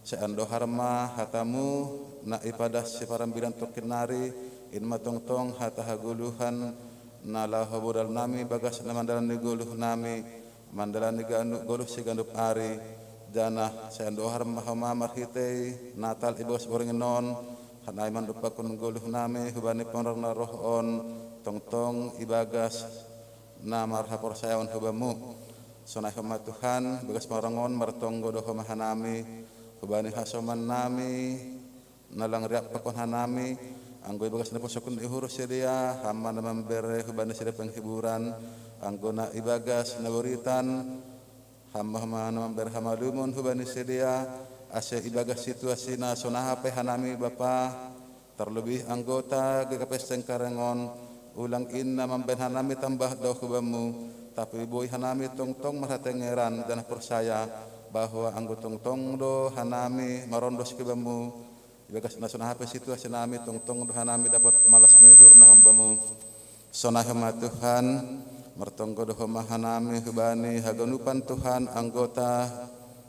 Sai andohar ma hatamu, na ipadas siparambilan tongkin nari, in ma tongtong hata hagoluhan, na laho bodal nami bagas na mandalani goluh nami, mandalani ganup goluh siganup ari, janah sai andohar ma homa marhitei Natal ibagas borngin on, hanai mandompakkon goluh nami hubani panorang na roh on, tongtong ibagas na marhaporsayaon hubamu. Sonai homa Tuhan, bagas panorangon martonggo do homa hanami, hubani hasoman nami, na lang riap pakon hanami, anggo ibagas na pusok ni uhur sidea, ham ma na mambere hubani sidea penghiburan, anggo na ibagas na boritan, ham ma na mambere hamalumon hubani sidea, ase ibagas situasi na sonai hape hanami Bapa, tarlobih anggota G K P S Cengkareng on, ulang in na mambahen hanami tambah do hubamu, tapi boi hanami tongtong marhatengeran janah porsaya, bahwa anggo tongtong do hanami marondos hubamu, ibagas na sonai hape situasi nami tongtong do hanami dapot malas ni uhur na hombamu. Sonai homa Tuhan, martonggo do homa hanami hubani haganupan Tuhan anggota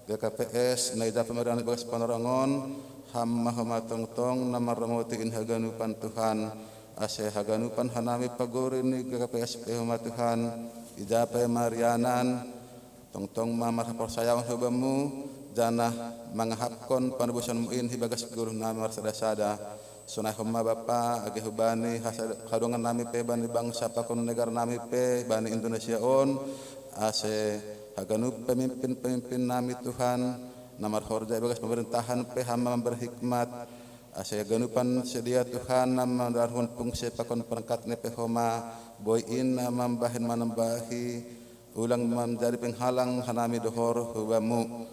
G K P S, na ija pe maringanan ibagas panorangon, ham ma homa tongtong na marramoti in haganupan Tuhan, ase haganupan hanami pagori ni G K P S pe homa Tuhan, ija pe maringanan, tongtong ma marhaporsayaon hubamu, janah mangahapkon panobusonmu in ibagas goluh nami marsada-sada. Sonai homa Bapa, age hubani hasa-, hadongan nami pe bani bangsa pakon negara nami pe bani Indonesia on, ase haganup pemimpin-pemimpin nami Tuhan, na marhorja ibagas pemerintahan pe ham ma mamber hikmat, ase haganupan sidea Tuhan na mandalanhon fungsi pakon perangkat ni pe homa, boi in na mambahen manambahi, ulang manjadi penghalang hanami dohor hubamu.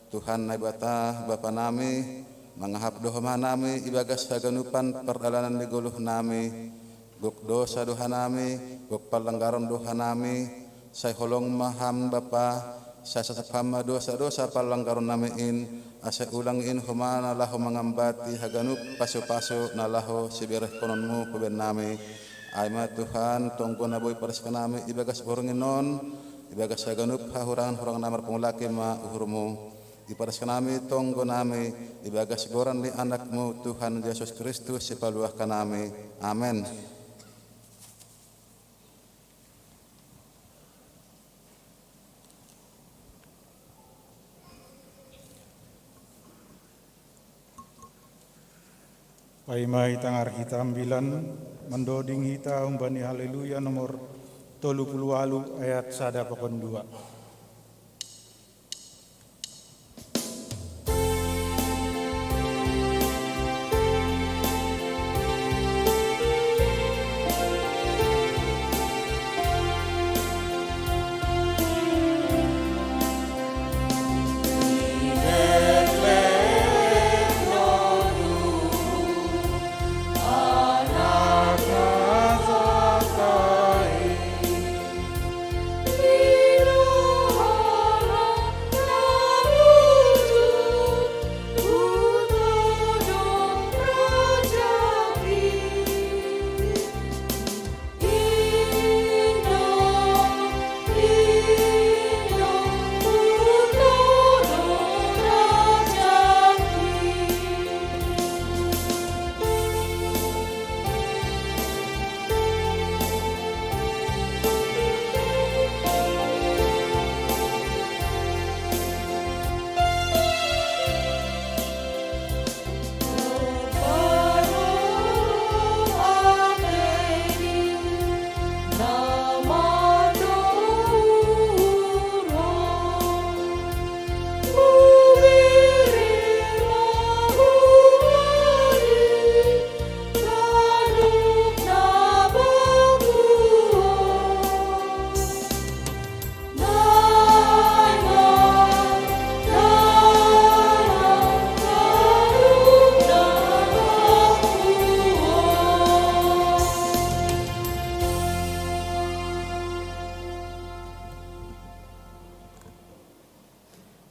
Tuhan Naibata, Bapa nami, mangahap do homa hanami ibagas haganupan pardalanan ni goluh nami. Gok dosa do hanami, gok parlanggaron do hanami, sai holong ma ham Bapa, sai sasap ham ma dosa-dosa parlanggaron nami in, ase ulang in homa na laho mangambati haganup pasu-pasu na laho siberehkononmu huben nami. Ai ma Tuhan, tonggo na boi padas hanami ibagas borngin on, ibagas haganup hahurangan-hurangan na marpangulaki ma uhurmu. Ipadas hanami tonggo nami, ibagas goran ni Anakmu Tuhan Jesus Kristus sipaluah hanami. Amen. Paima ita ngarah hita ambilan, mandoding hita humbani Haleluya nomor tolu puluh walu ayat sada pakon dua.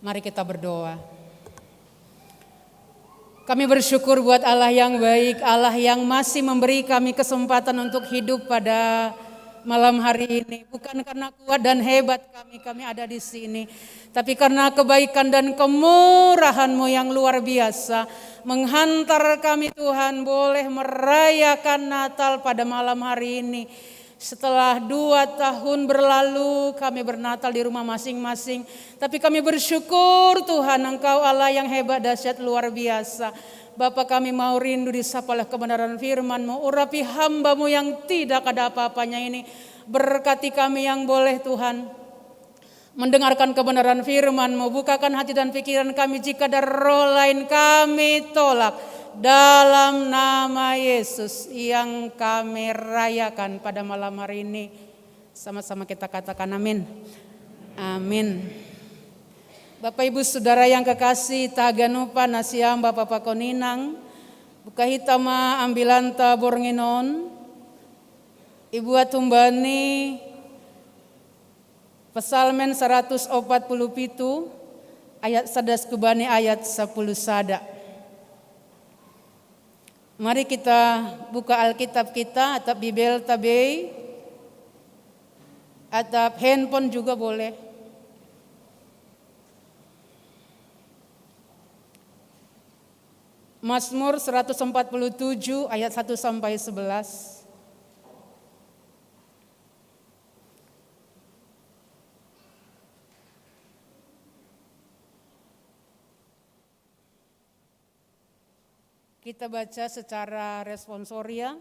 Mari kita berdoa. Kami bersyukur buat Allah yang baik, Allah yang masih memberi kami kesempatan untuk hidup pada malam hari ini. Bukan karena kuat dan hebat kami, kami ada di sini. Tapi karena kebaikan dan kemurahan-Mu yang luar biasa, menghantar kami, Tuhan, boleh merayakan Natal pada malam hari ini. Setelah dua tahun berlalu, kami bernatal di rumah masing-masing. Tapi kami bersyukur, Tuhan, Engkau Allah yang hebat, dahsyat, luar biasa. Bapa, kami mau rindu disapa oleh kebenaran firman-Mu. Urapi hamba-Mu yang tidak ada apa-apanya ini. Berkati kami yang boleh, Tuhan, mendengarkan kebenaran firman-Mu. Bukakan hati dan pikiran kami, jika ada roh lain kami tolak. Dalam nama Yesus yang kami rayakan pada malam hari ini. Sama-sama kita katakan amin. Amin. Bapak, Ibu, Saudara yang kekasih, taga nupa nasiam Bapa pakoninang, buka hita ma ambilanta borngin on, ibuat humbani Psalmen saratus opat puluh pitu, ayat sada kubani ayat sapuluh sada. Mari kita buka Alkitab kita atau Bibelta bei, atau handphone juga boleh. Mazmur seratus empat puluh tujuh ayat satu sampai sebelas. Kita baca secara responsoria.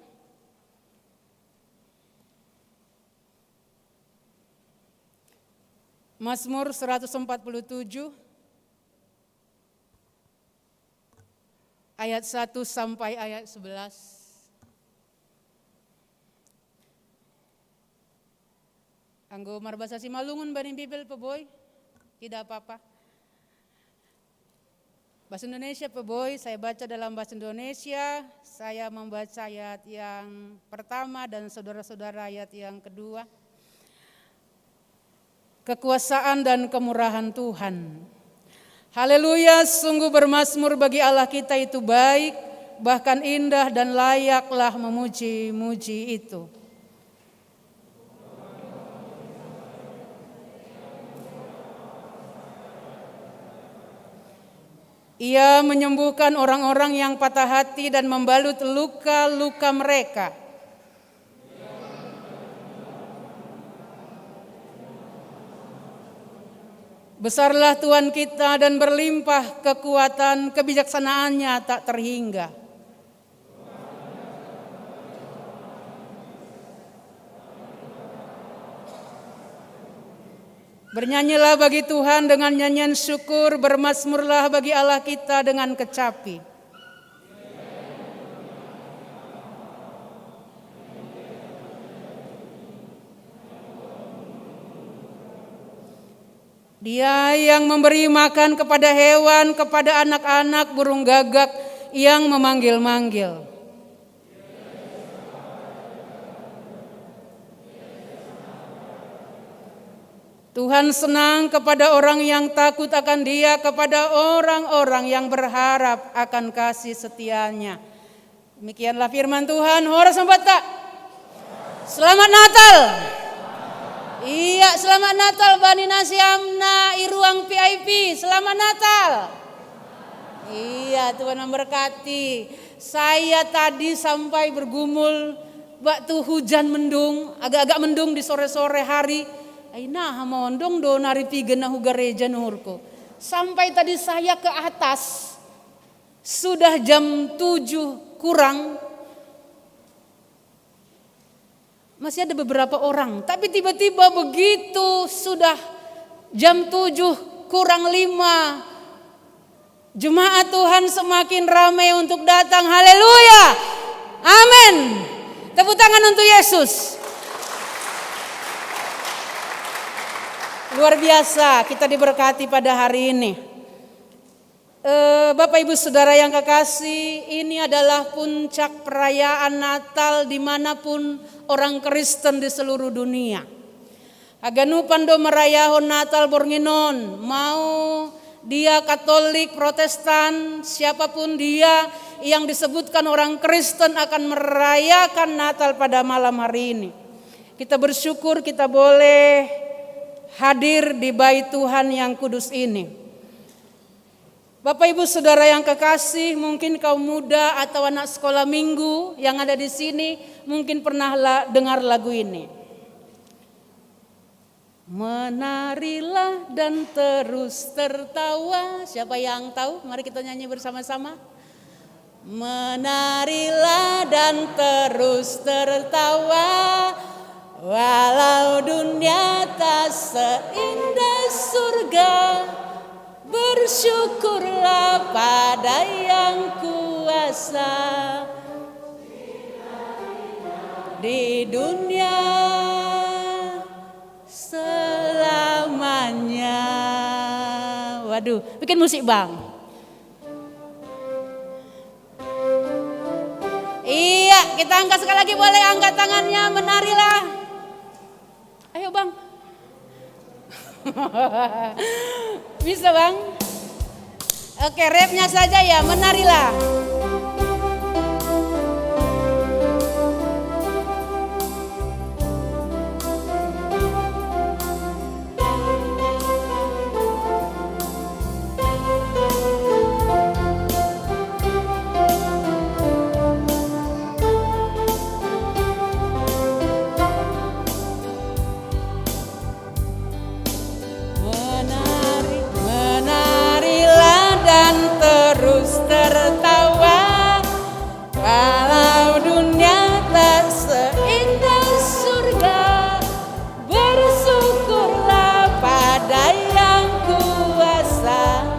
Mazmur seratus empat puluh tujuh ayat satu sampai ayat sebelas. Anggo marbahasa Simalungun bani Bibel pe boi, tidak apa-apa. Bahasa Indonesia pe boi, saya baca dalam bahasa Indonesia, saya membaca ayat yang pertama dan saudara-saudara ayat yang kedua. Kekuasaan dan kemurahan Tuhan. Haleluya, sungguh bermazmur bagi Allah kita itu baik, bahkan indah dan layaklah memuji-muji itu. Ia menyembuhkan orang-orang yang patah hati dan membalut luka-luka mereka. Besarlah Tuhan kita dan berlimpah kekuatan, kebijaksanaan-Nya tak terhingga. Bernyanyilah bagi Tuhan dengan nyanyian syukur, bermazmurlah bagi Allah kita dengan kecapi. Dia yang memberi makan kepada hewan, kepada anak-anak, burung gagak, yang memanggil-manggil. Tuhan senang kepada orang yang takut akan Dia, kepada orang-orang yang berharap akan kasih setianya. Demikianlah firman Tuhan. Horas Selamat Natal. Iya, selamat Natal Bani Nasiamna i ruang V I P. Selamat Natal. Iya, Tuhan memberkati. Saya tadi sampai bergumul waktu hujan mendung, agak-agak mendung di sore-sore hari. Aina hamondong do nari pigena hu gereja nurku. Sampai tadi saya ke atas, sudah jam tujuh kurang, masih ada beberapa orang. Tapi tiba-tiba begitu sudah jam tujuh kurang lima, jemaat Tuhan semakin ramai untuk datang. Haleluya. Amin. Tepuk tangan untuk Yesus. Luar biasa, kita diberkati pada hari ini. Eh, Bapak Ibu Saudara yang kekasih, ini adalah puncak perayaan Natal dimanapun orang Kristen di seluruh dunia. Haganupan do marayahon Natal borngin on, mau dia Katolik, Protestan, siapapun dia yang disebutkan orang Kristen akan merayakan Natal pada malam hari ini. Kita bersyukur kita boleh hadir di bait Tuhan yang kudus ini. Bapak Ibu Saudara yang kekasih, mungkin kaum muda atau anak sekolah minggu yang ada di sini mungkin pernah la- dengar lagu ini. Menarilah dan terus tertawa. Siapa yang tahu? Mari kita nyanyi bersama-sama. Menarilah dan terus tertawa, walau dunia tak seindah surga. Bersyukurlah pada Yang Kuasa di dunia selamanya. Waduh, bikin musik, Bang. Iya, kita angkat sekali lagi, boleh angkat tangannya, menarilah. Ayo, Bang. Bisa, Bang? Oke, refnya saja ya, menarilah. Menari, menarilah dan terus tertawa. Walau dunia tak seindah surga, bersyukurlah pada Yang Kuasa.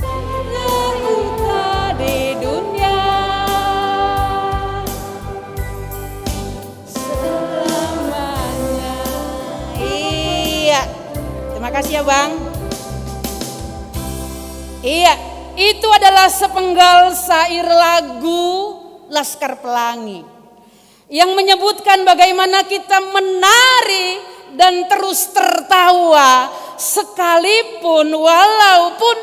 Biar kita di dunia selamanya. Iya. Terima kasih ya, Bang. Iya, itu adalah sepenggal syair lagu Laskar Pelangi yang menyebutkan bagaimana kita menari dan terus tertawa sekalipun, walaupun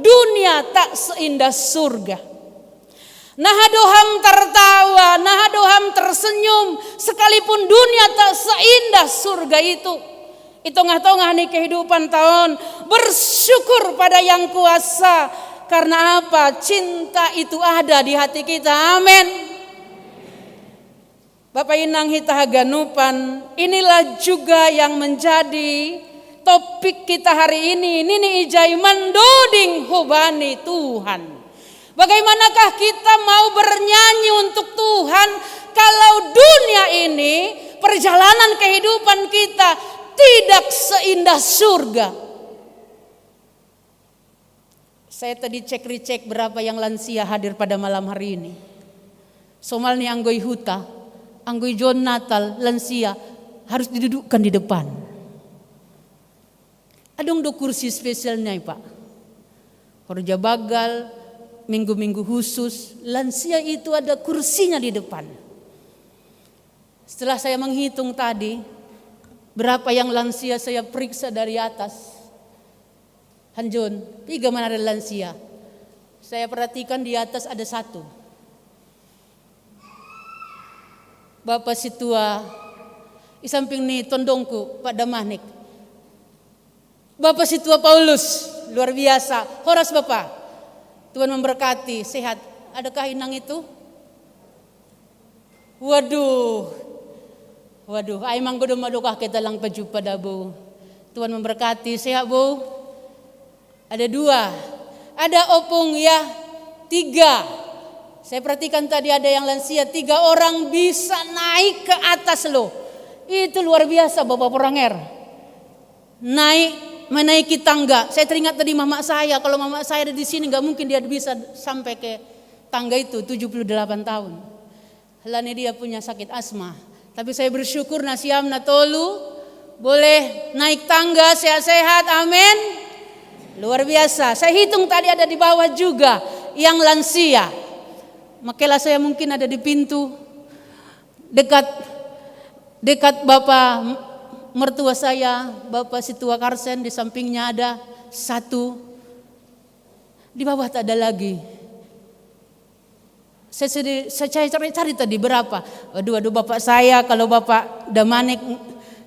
dunia tak seindah surga. Nah, doham tertawa, nah, doham tersenyum, sekalipun dunia tak seindah surga itu. Di tengah-tengah ni kehidupan taon, bersyukur pada Yang Kuasa. Karena apa? Cinta itu ada di hati kita. Amin. Bapak Inang hita haganupan, inilah juga yang menjadi topik kita hari ini. Nini ijai, mandoding hubani Tuhan. Bagaimanakah kita mau bernyanyi untuk Tuhan kalau dunia ini, perjalanan kehidupan kita Tidak seindah surga. Saya tadi cek-recek berapa yang lansia hadir pada malam hari ini. Somalnya anggoi huta, anggoi John Natal, lansia harus didudukkan di depan. Adong do kursi spesialnya, Pak. Horja bagal, minggu-minggu khusus, lansia itu ada kursinya di depan. Setelah saya menghitung tadi, berapa yang lansia saya periksa dari atas. Hanjon, piga mana ada lansia. Saya perhatikan di atas ada satu. Bapak situa, di samping ni tondongku, Pak Damanik. Bapak situa Paulus, luar biasa. Horas Bapak. Tuhan memberkati, sehat. Adakah inang itu? Waduh. Waduh, ai manggodo madokah kita lang pajupa dah, Bu. Tuhan memberkati, sehat, Bu. Ada dua. Ada opung ya, tiga. Saya perhatikan tadi ada yang lansia, tiga orang bisa naik ke atas loh. Itu luar biasa, Bapak Poranger. Naik, menaiki tangga. Saya teringat tadi mamak saya, kalau mamak saya ada di sini, nggak mungkin dia bisa sampai ke tangga itu, tujuh puluh delapan tahun. Lani dia punya sakit asma. Tapi saya bersyukur na siam na tolu boleh naik tangga sehat-sehat. Amin. Luar biasa. Saya hitung tadi ada di bawah juga yang lansia. Makela saya mungkin ada di pintu dekat dekat Bapak mertua saya, Bapak Situa Karsen, di sampingnya ada satu. Di bawah tak ada lagi. Saya, sedih, saya cari, cari, cari tadi berapa. Aduh, aduh, bapak saya, kalau bapak Damanik,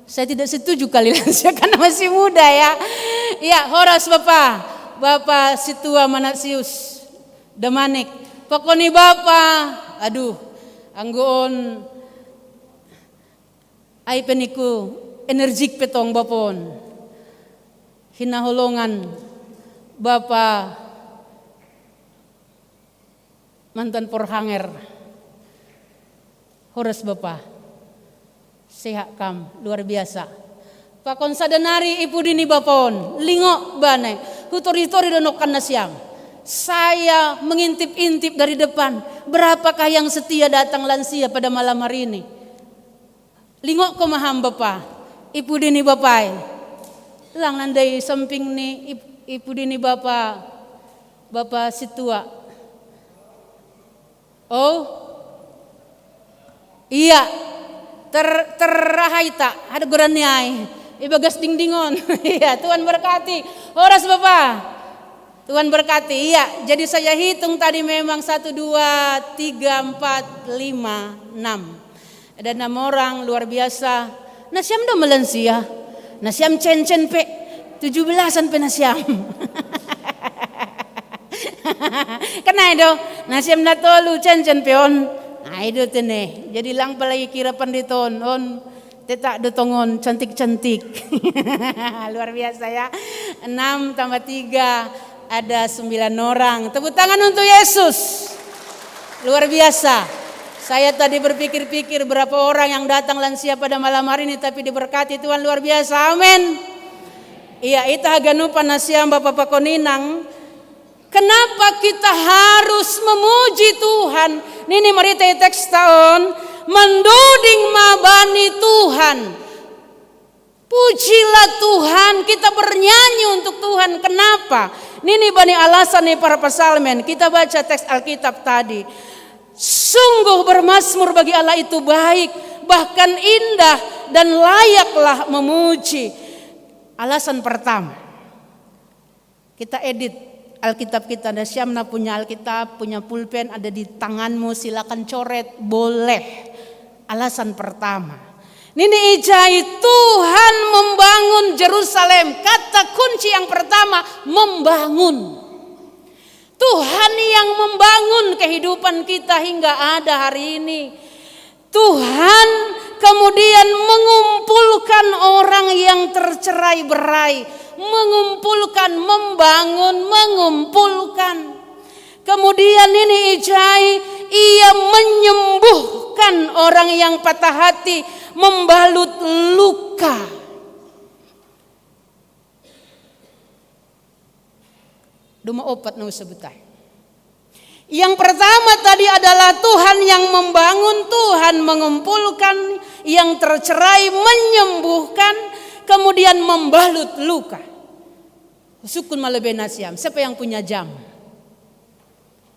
saya tidak setuju kali lansia karena masih muda ya. Ya, horas bapak. Bapak Situa Manasius Damanik. Pokoknya bapak, aduh, anggun. Ai peniku, energik petong bapon. Hinaholongan bapa mantan porhanger. Horas bapa. Sehat kam, luar biasa. Pakon sadanari ipu dini bapon, lingok bane, hutori-tori donok kan nasiam. Saya mengintip-intip dari depan, berapakah yang setia datang lansia pada malam hari ini? Lingok ko maham bapa, ipu dini bapai. Lang nandai samping ni ip- ipu dini bapa, bapa situa. Oh, iya, ter terahai tak ada goran ni ai. Ibagas dingdingon. Iya, Tuhan berkati. Horas bapa. Tuhan berkati. Iya, jadi saya hitung tadi memang satu, dua, tiga, empat, lima, enam. Ada enam orang luar biasa. Nasiam do melensia. Nasiam cencen pe. Tujuh belasan pe nasiam. Kenai do. Nasiam na tolu cencen pe on. Ai do tene. Jadi lang palagi kira panditon on. Tetak do tongon cantik-cantik. Luar biasa ya. Enam tambah tiga ada sembilan orang. Tepuk tangan untuk Yesus. Luar biasa. Saya tadi berpikir-pikir berapa orang yang datang lansia pada malam hari ini, tapi diberkati Tuhan luar biasa. Amin. Iya, ita haganupan nasiam bapa pakoninang. Kenapa kita harus memuji Tuhan? Nini marita i teks taon, mandoding ma bani Tuhan. Pujilah Tuhan, kita bernyanyi untuk Tuhan. Kenapa? Nini bani alasan ni para pasalmen. Kita baca teks Alkitab tadi. Sungguh bermasmur bagi Allah itu baik, bahkan indah dan layaklah memuji. Alasan pertama. Kita edit Alkitab kita. Ada siam na punya Alkitab, punya pulpen ada di tanganmu, silakan coret, boleh. Alasan pertama. Nini ijai Tuhan membangun Jerusalem. Kata kunci yang pertama, membangun. Tuhan yang membangun kehidupan kita hingga ada hari ini. Tuhan kemudian mengumpulkan orang yang tercerai berai, mengumpulkan, membangun, mengumpulkan. Kemudian ini ijai, ia menyembuhkan orang yang patah hati, membalut luka. Duma opat na usebut ai. Yang pertama tadi adalah Tuhan yang membangun, Tuhan mengumpulkan, yang tercerai menyembuhkan, kemudian membalut luka. Sukun malebena siam. Siapa yang punya jam?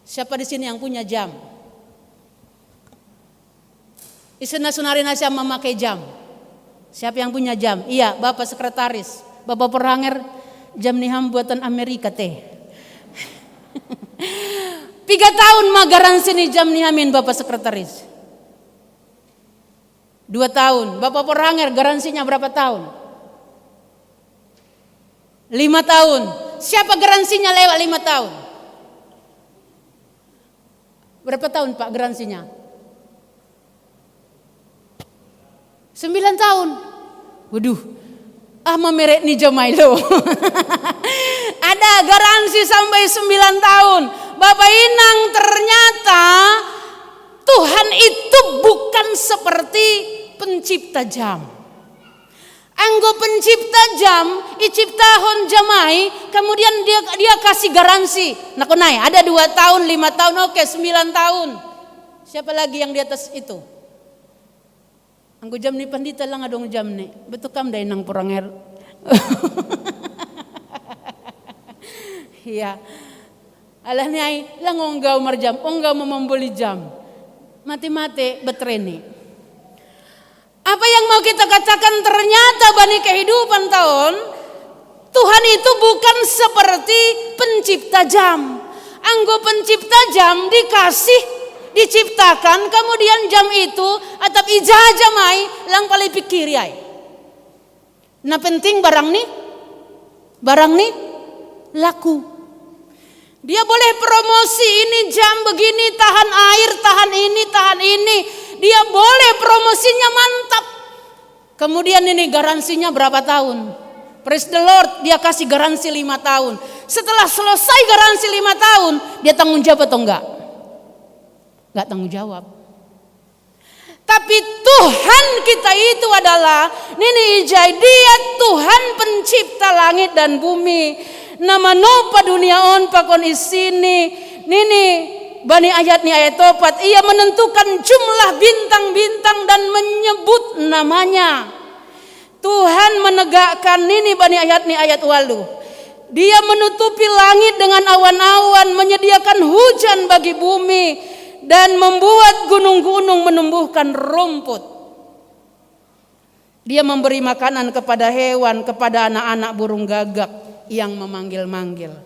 Siapa di sini yang punya jam? Isena sonari na siam mamakai jam. Siapa yang punya jam? Iya, Bapak Sekretaris. Bapak Poranger, jam ni ham buatan Amerika te. Piga tahun ma garansi ni jam ni hamin, Bapak Sekretaris? Dua tahun. Bapak Poranger, garansinya berapa tahun? Lima tahun. Siapa garansinya lewat lima tahun? Berapa tahun, Pak, garansinya? Sembilan tahun. Waduh, ah, mamerek ni jam ai lo. Ada garansi sampai sembilan tahun. Bapak Inang, ternyata Tuhan itu bukan seperti pencipta jam. Anggo pencipta jam, iciptahon jam ai, kemudian dia, dia kasih garansi. Nakon ai, ada dua tahun, lima tahun, oke, sembilan tahun. Siapa lagi yang di atas itu? Anggo jam ni pandita lang adong jam ni. Betul kam da, Inang Poranger? Iya. Alani ai, lang ongga au marjam, ongga au mamboli jam. Mate-mate baterai ni. Apa yang mau kita katakan, ternyata bani kehidupan ta on, Tuhan itu bukan seperti pencipta jam. Anggo pencipta jam dikasih, diciptakan, kemudian jam itu atap ija jam ai, lang pala ipikiri ai. Na penting barang ni, barang ni laku. Dia boleh promosi, ini jam begini, tahan air, tahan ini, tahan ini. Dia boleh promosinya mantap. Kemudian ini garansinya berapa tahun? Praise the Lord, dia kasih garansi lima tahun. Setelah selesai garansi lima tahun, dia tanggung jawab atau enggak? Enggak tanggung jawab. Tapi Tuhan kita itu adalah, nini ija i, Dia Tuhan pencipta langit dan bumi. Na manompa dunia on pakon isini, nini bani ayat ni, ayat opat, Ia menentukan jumlah bintang-bintang dan menyebut namanya. Tuhan menegakkan, nini bani ayat ni, ayat walu. Dia menutupi langit dengan awan-awan, menyediakan hujan bagi bumi, dan membuat gunung-gunung menumbuhkan rumput. Dia memberi makanan kepada hewan, kepada anak-anak burung gagak yang memanggil-manggil.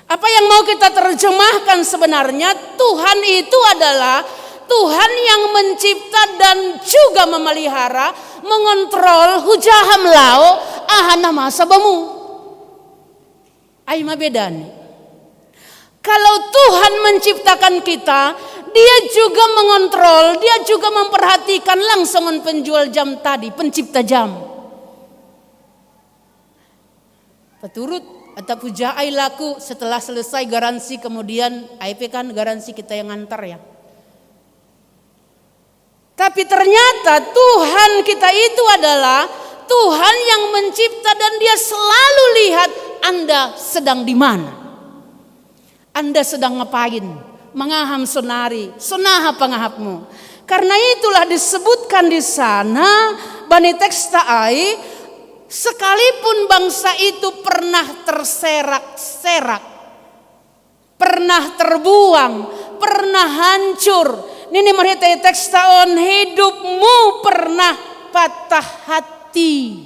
Apa yang mau kita terjemahkan sebenarnya, Tuhan itu adalah Tuhan yang mencipta dan juga memelihara, mengontrol, hujaham laho, aha na masa bamu. Ai ma beda ni. Kalau Tuhan menciptakan kita, Dia juga mengontrol, Dia juga memperhatikan, lang songon penjual jam tadi, pencipta jam. Paturut, atap huja ai laku, setelah selesai garansi, kemudian ai pe kan garansi kita yang antar ya. Tapi ternyata Tuhan kita itu adalah Tuhan yang mencipta dan Dia selalu lihat Anda sedang di mana. Anda sedang ngapain? Mangahap sonari, sonaha pangahapmu? Karena itulah disebutkan di sana, bani teks ta ai, sekalipun bangsa itu pernah terserak-serak, pernah terbuang, pernah hancur, nini marhitei teks ta on, hidupmu pernah patah hati.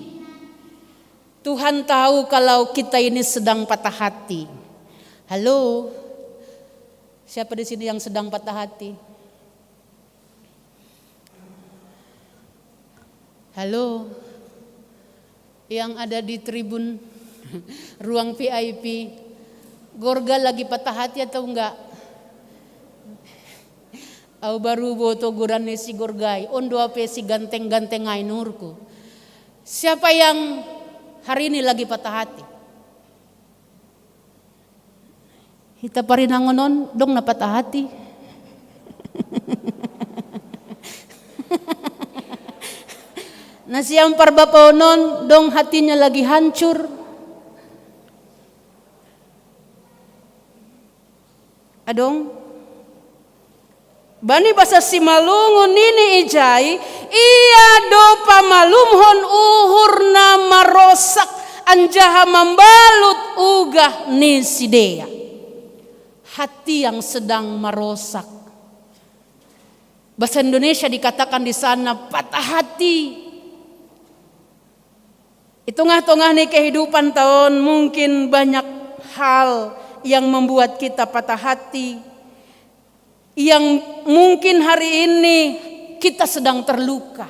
Tuhan tahu kalau kita ini sedang patah hati. Halo? Siapa di sini yang sedang patah hati? Halo? Yang ada di tribun ruang V I P, Gorga lagi patah hati atau enggak? Au baru boto goran ni si Gorga i, on do au pe si ganteng-ganteng ai nurku. Siapa yang hari ini lagi patah hati? Hita parinangon on dong na patah hati. Na siam parbapaon on dong hatinya lagi hancur. Dong. Bani basa Simalungun nini ijai, ia do pamalumhon uhur na marosak anjaha mambalut ugah ni sidea. Hati yang sedang marosak. Bahasa Indonesia dikatakan di sana patah hati. Di tongah-tongah ni kehidupan taon, mungkin banyak hal yang membuat kita patah hati, yang mungkin hari ini kita sedang terluka.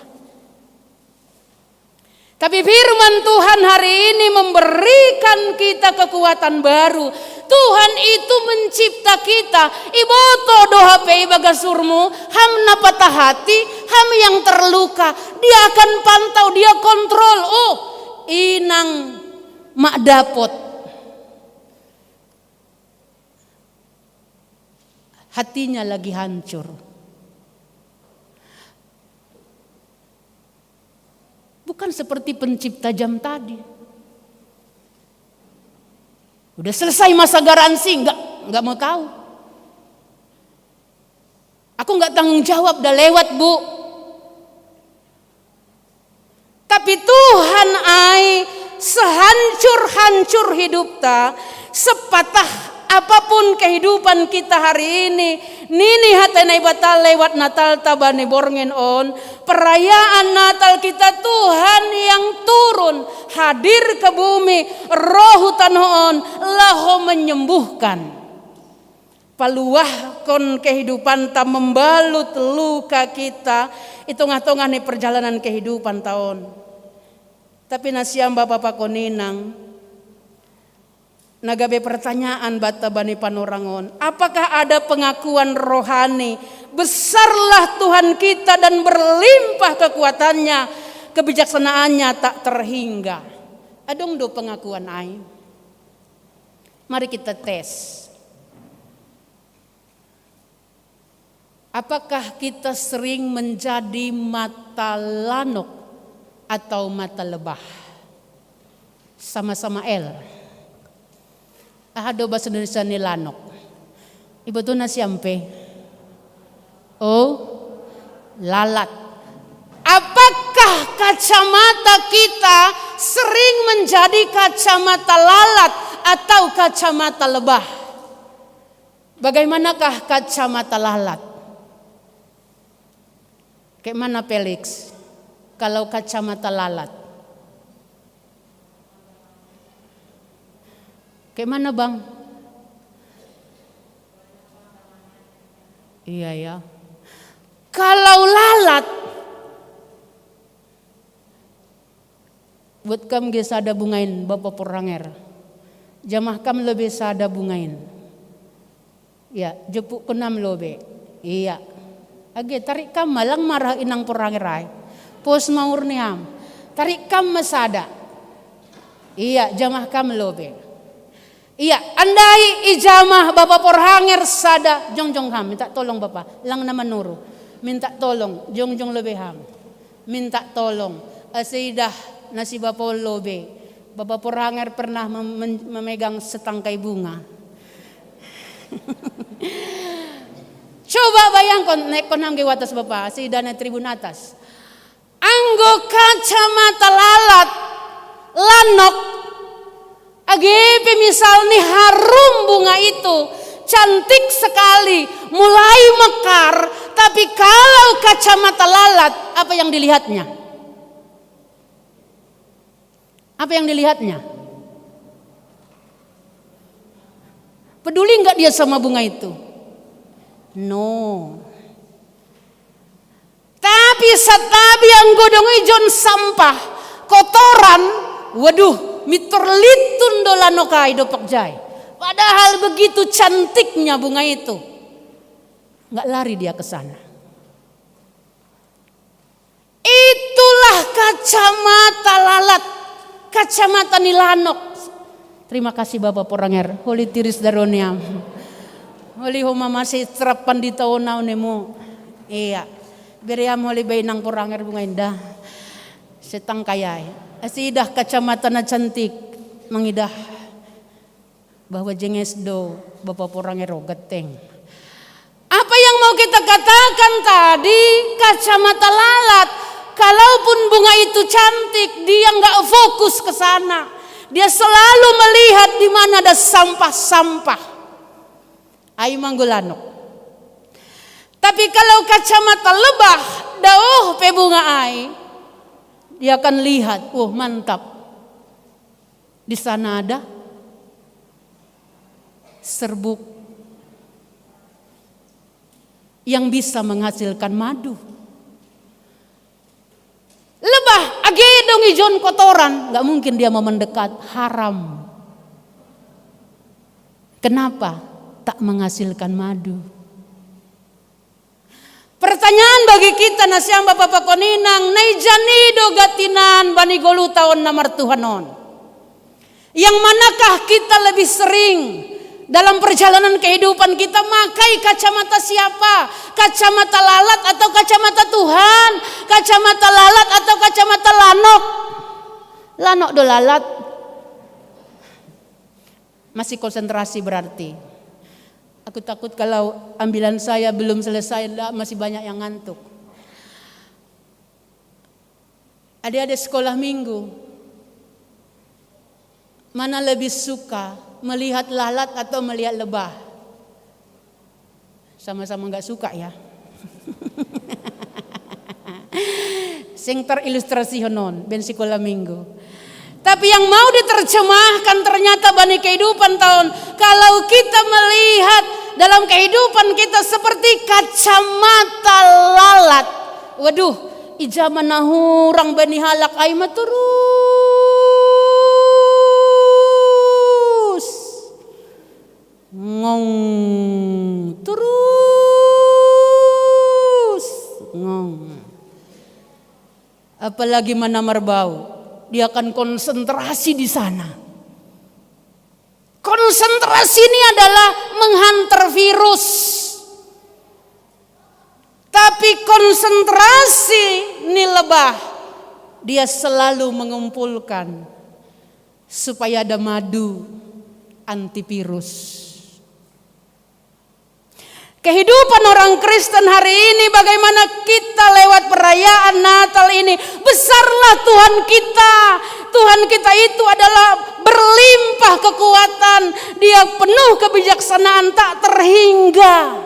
Tapi firman Tuhan hari ini memberikan kita kekuatan baru. Tuhan itu mencipta kita. Iboto do hape ibagas uhurmu, ham na patah hati, ham yang terluka. Dia akan pantau, dia kontrol. Oh, inang mak dapot. Hatinya lagi hancur. Bukan seperti pencipta jam tadi. Udah selesai masa garansi, nggak nggak mau tahu. Aku nggak tanggung jawab, udah lewat, Bu. Tapi Tuhan ai, sehancur-hancur hidup ta, sepatah apapun kehidupan kita hari ini, nini hata Naibata lewat Natal ta bani borngin on, perayaan Natal kita Tuhan yang turun, hadir ke bumi, roh tanoh on, laho menyembuhkan. Paluahkon kehidupan ta, membalut luka kita, di tongah-tongah ni perjalanan kehidupan taon. Tapi nasiam bapa pakon inang, na gabe pertanyaan banta bani panorang on, apakah ada pengakuan rohani, besarlah Tuhan kita dan berlimpah kekuatannya, kebijaksanaannya tak terhingga? Adong do pengakuan ai? Mari kita tes. Apakah kita sering menjadi mata lanok atau mata lebah? Sama-sama L. Aha do bahasa Indonesia ni lanok? Iboto nasiam pe? Oh, lalat. Apakah kacamata kita sering menjadi kacamata lalat atau kacamata lebah? Bagaimanakah kacamata lalat? Kayak mana, Felix? Kalau kacamata lalat. Kayak mana, Bang? Iya ya. Kalau lalat, buat kam ge sada bungain, Bapa Poranger. Jamah kam lebe sada bungain. Ya, jepuk kenam lobe. Iya. Age, tarik kam ma, lang marah inang Poranger ai. Pos maur ni ham. Tarik kam ma sada. Iya, jamah kam lobe. Iya, andai ijamah Bapa Poranger sada, jongjong ham, minta tolong Bapa, lang na manuru. Minta tolong, jongjong lobe ham. Minta tolong. Ase idah na si Bapa lobe. Bapa Poranger pernah mem- men- memegang setangkai bunga. Coba bayangkon, naekkon ham ge watas Bapa, ase idah na tribun atas. Anggo kacamata lalat, lanok, age pe misal ni harum bunga itu, cantik sekali, mulai mekar, tapi kalau kacamata lalat, apa yang dilihatnya? Apa yang dilihatnya? Peduli nggak dia sama bunga itu? No. Tapi satabi anggo dong ijon sampah, kotoran, waduh, mitor litun do lanok ai dopak jai. Padahal begitu cantiknya bunga itu. Nggak lari dia ke sana. Itulah kacamata lalat, kacamata ni lanok. Terima kasih Bapa Poranger, holi tiris daroneam. Holi homa mase trap pandita ona onemu. Iya. Beream holi bai nang Poranger bunga indah. Setangkai ai. Ase idah kacamata na cantik, mangidah bahwa jenges do Bapa Poranger o ganteng. Kalau kita katakan tadi, kacamata lalat, kalaupun bunga itu cantik, dia nggak fokus ke sana. Dia selalu melihat di mana ada sampah-sampah. Ai manggulanok. Tapi kalau kacamata lebah, dauh pe bunga ai, dia akan lihat, wah, mantap. Di sana ada serbuk yang bisa menghasilkan madu. Lebah, age dong ijon kotoran, nggak mungkin dia mau mendekat, haram. Kenapa? Tak menghasilkan madu. Pertanyaan bagi kita na siam bapa pakon inang, na ija ni do ga tinan bani golu taon na martuhan on? Yang manakah kita lebih sering dalam perjalanan kehidupan kita makai kacamata siapa? Kacamata lalat atau kacamata Tuhan? Kacamata lalat atau kacamata lanok? Lanok do lalat. Masih konsentrasi berarti. Aku takut kalau ambilan saya belum selesai, ndak, masih banyak yang ngantuk. Adik-adik sekolah minggu, mana lebih suka, melihat lalat atau melihat lebah? Sama-sama nggak suka ya. Sing terilustrasi honon, ben sekolah minggu. Tapi yang mau diterjemahkan ternyata bani kehidupan taon, kalau kita melihat dalam kehidupan kita seperti kacamata lalat. Waduh, ija mana hurang bani halak ai ma terus. Ngong. Terus. Ngong. Apalagi mana marbau, dia akan konsentrasi di sana. Konsentrasi ini adalah menghantar virus. Tapi konsentrasi ni lebah, dia selalu mengumpulkan supaya ada madu antivirus. Kehidupan orang Kristen hari ini, bagaimana kita lewat perayaan Natal ini, besarlah Tuhan kita. Tuhan kita itu adalah berlimpah kekuatan. Dia penuh kebijaksanaan tak terhingga.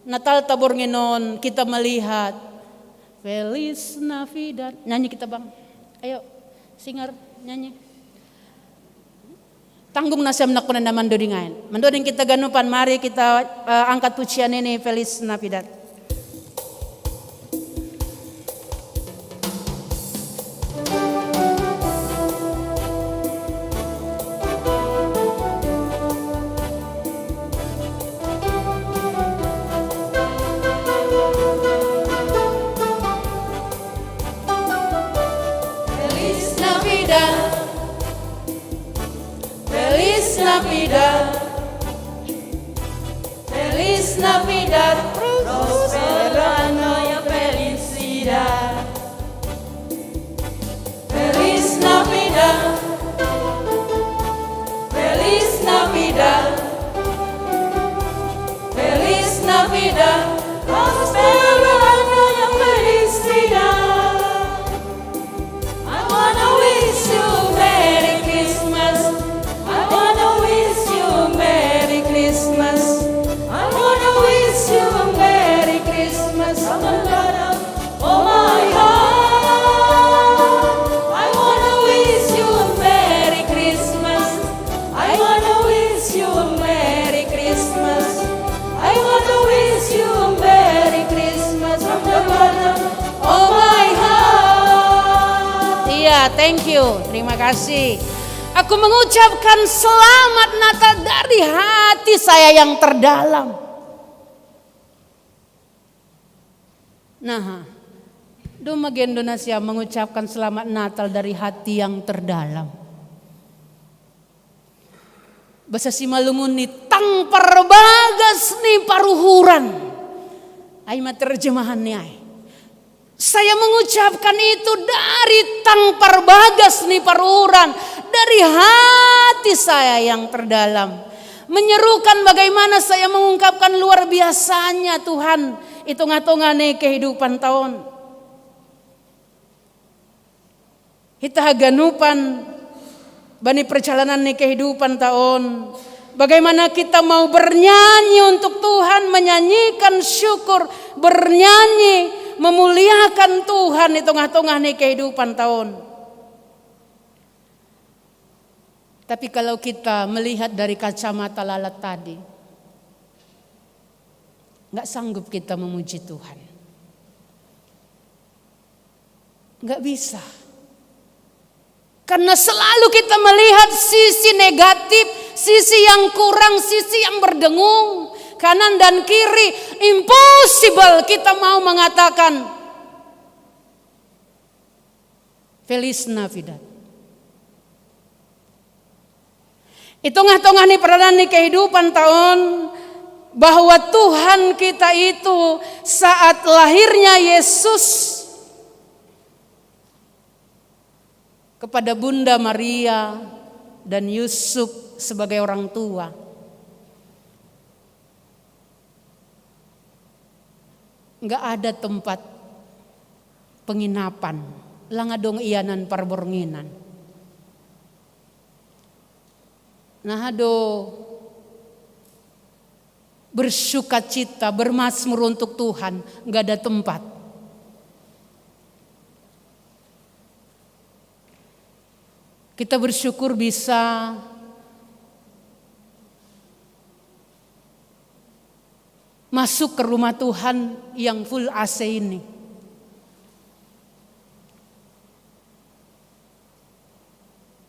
Natal tabor ngenon kita melihat Feliz Navidad. Nyanyi kita, Bang. Ayo, singer, nyanyi. Tanggung nasiam nak pernah mandodingain. Mandoding kita ganupan, mari kita eh, angkat pujian ini, Feliz Navidad. Feliz Navidad. Feliz Navidad. Feliz Navidad. Próspero año y felicidad. Feliz Navidad. Feliz Navidad. Feliz Navidad. Próspero año y felicidad. I wanna wish you Merry Christmas. I wanna wish you Merry Christmas. I wanna wish you Merry Christmas from the bottom of my heart. I wanna wish you Merry Christmas. I wanna wish you Merry Christmas. I wanna wish you Merry Christmas from the bottom of my heart. Iya, thank you. Terima kasih. Aku mengucapkan selamat Natal dari hati saya yang terdalam. Nah, do ma gendo nasiam mengucapkan selamat Natal dari hati yang terdalam. Basa Simalungun ni tang parbagas ni paruhuran. Ai ma terjemahan ni ai. Saya mengucapkan itu dari tang parbagas ni paruhuran, dari hati saya yang terdalam. Menyerukan bagaimana saya mengungkapkan luar biasanya Tuhan i tongah-tongah ni kehidupan taon. Hita haganupan bani perjalanan ni kehidupan taon. Bagaimana kita mau bernyanyi untuk Tuhan, menyanyikan syukur, bernyanyi, memuliakan Tuhan i tongah-tongah ni kehidupan taon. Tapi kalau kita melihat dari kacamata lalat tadi, nggak sanggup kita memuji Tuhan. Nggak bisa. Karena selalu kita melihat sisi negatif, sisi yang kurang, sisi yang berdengung, kanan dan kiri, impossible kita mau mengatakan, "Feliz Navidad." I tongah-tongah ni perjalanan ni kehidupan taon, bahwa Tuhan kita itu saat lahirnya Yesus kepada Bunda Maria dan Yusuf sebagai orang tua, nggak ada tempat penginapan, langa dong ianan parbornginan. Nah, do bersukacita, bermazmur untuk Tuhan, nggak ada tempat. Kita bersyukur bisa masuk ke rumah Tuhan yang full A C ini.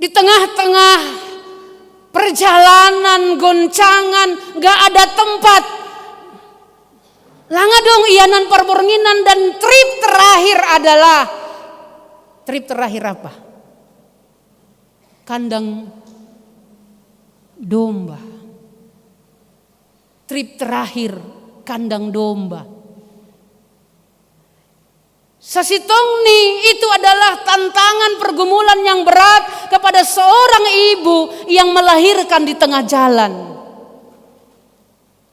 Di tengah-tengah perjalanan, goncangan, gak ada tempat. Langa dong ianan parbornginan dan trip terakhir adalah, trip terakhir apa? Kandang domba. Trip terakhir kandang domba. Sasintong ni itu adalah tantangan pergumulan yang berat kepada seorang ibu yang melahirkan di tengah jalan.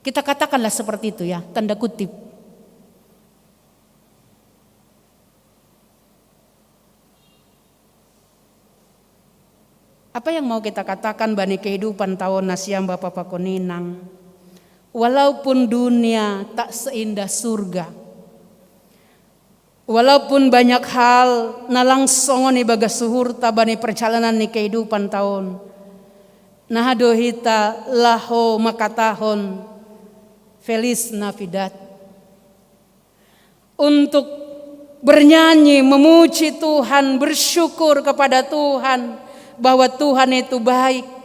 Kita katakanlah seperti itu ya, tanda kutip. Apa yang mau kita katakan bani kehidupan taon nasiam bapa pakon inang? Walaupun dunia tak seindah surga, walaupun banyak hal na langsung ni bagas suhurta bani perjalanan ni kehidupan taon, nah do hita laho makatahon Feliz Navidad. Untuk bernyanyi, memuji Tuhan, bersyukur kepada Tuhan bahwa Tuhan itu baik.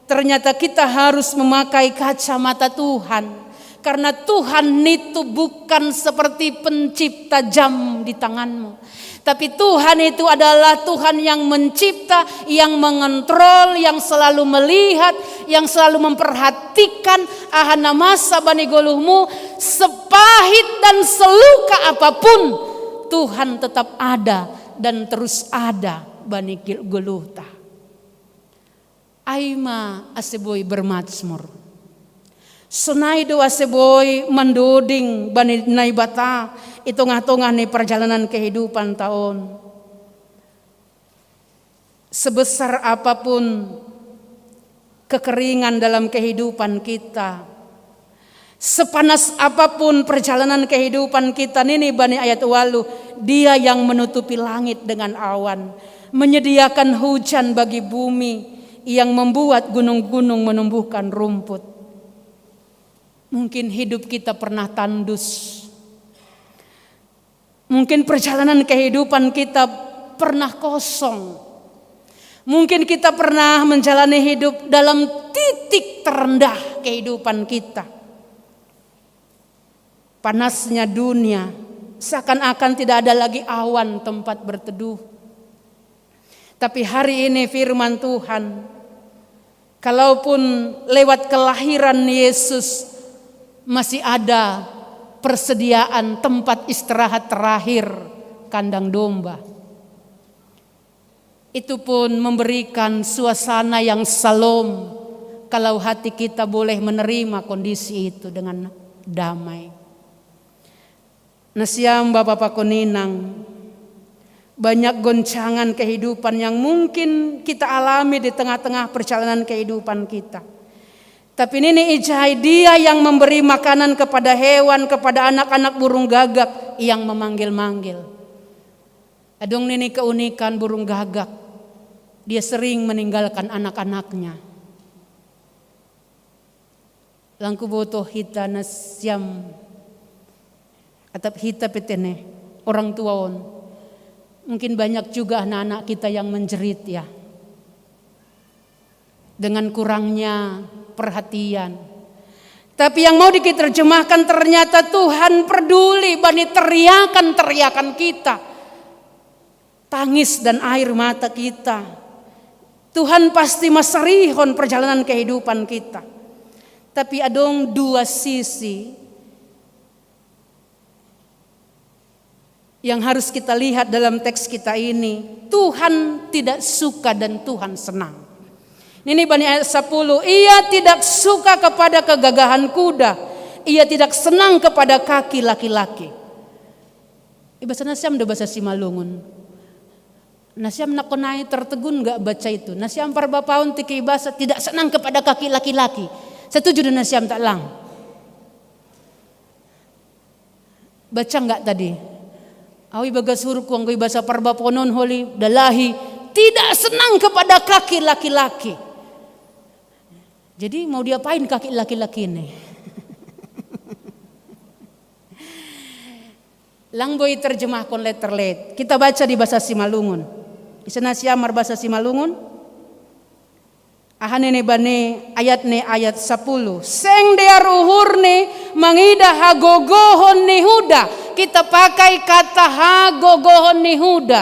Ternyata kita harus memakai kacamata Tuhan. Karena Tuhan itu bukan seperti pencipta jam di tanganmu. Tapi Tuhan itu adalah Tuhan yang mencipta, yang mengontrol, yang selalu melihat, yang selalu memperhatikan. Aha na masa bani goluhmu, sepahit dan seluka apapun, Tuhan tetap ada dan terus ada bani goluhta. Ai ma ase boi bermazmur. Sonai do ase boi mandoding bani Naibata i tongah-tongah ni perjalanan kehidupan taon. Sebesar apapun kekeringan dalam kehidupan kita, sepanas apapun perjalanan kehidupan kita, nini bani ayat waluh, Dia yang menutupi langit dengan awan, menyediakan hujan bagi bumi, yang membuat gunung-gunung menumbuhkan rumput. Mungkin hidup kita pernah tandus. Mungkin perjalanan kehidupan kita pernah kosong. Mungkin kita pernah menjalani hidup dalam titik terendah kehidupan kita. Panasnya dunia, seakan-akan tidak ada lagi awan tempat berteduh. Tapi hari ini firman Tuhan, kalaupun lewat kelahiran Yesus masih ada persediaan tempat istirahat terakhir, kandang domba. Itu pun memberikan suasana yang salom, Kalau hati kita boleh menerima kondisi itu dengan damai. Nasiam bapa pakoninang, banyak goncangan kehidupan yang mungkin kita alami di tengah-tengah perjalanan kehidupan kita. Tapi nini ijai, Dia yang memberi makanan kepada hewan, kepada anak-anak burung gagak, yang memanggil-manggil. Adong nini keunikan burung gagak, dia sering meninggalkan anak-anaknya. Langku boto hita nasiam, atap hita petene, orang tua on. Mungkin banyak juga anak-anak kita yang menjerit, ya, dengan kurangnya perhatian. Tapi yang mau diterjemahkan, ternyata Tuhan peduli bani teriakan-teriakan kita, tangis dan air mata kita. Tuhan pasti masarihon perjalanan kehidupan kita. Tapi adong dua sisi yang harus kita lihat dalam teks kita ini. Tuhan tidak suka dan Tuhan senang. Ini bani ayat sepuluh, Ia tidak suka kepada kegagahan kuda, Ia tidak senang kepada kaki laki-laki. Ibasa nasiam do basa Simalungun. Nasiam nakonai tertegun nggak baca itu? Nasiam parbapaon tiki ibasa tidak senang kepada kaki laki-laki. Setuju dengan nasiam tak lang? Baca nggak tadi? Awi bagas hurku anggo ibasa parbapaon on holi dalahi tidak senang kepada kaki laki-laki. Jadi mau diapain kaki laki-laki ini? Lang boi terjemahkon letter late. Kita baca di bahasa Simalungun. Isena siamar bahasa Simalungun. Aha nini bani ayat ni ayat sepuluh. Seng dear uhur ni mangida hagogohon ni huda. Kita pakai kata hagogohon ni huda.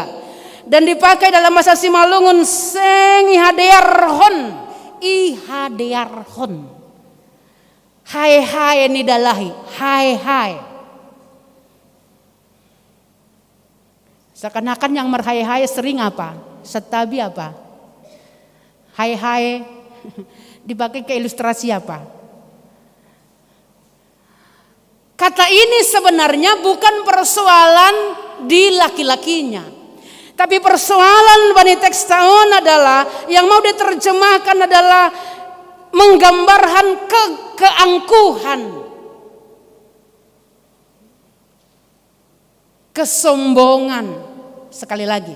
Dan dipakai dalam bahasa Simalungun seng ihadearhon. Ihadearhon. Hae-hae ni dalahi. Hae-hae. Seakan-akan yang merhae-hae sering apa? Setabi apa? Hae-hae dipakai ke ilustrasi apa? Kata ini sebenarnya bukan persoalan di laki-lakinya. Tapi persoalan bani teks taon adalah yang mau diterjemahkan adalah menggambarkan ke keangkuhan. Kesombongan. Sekali lagi.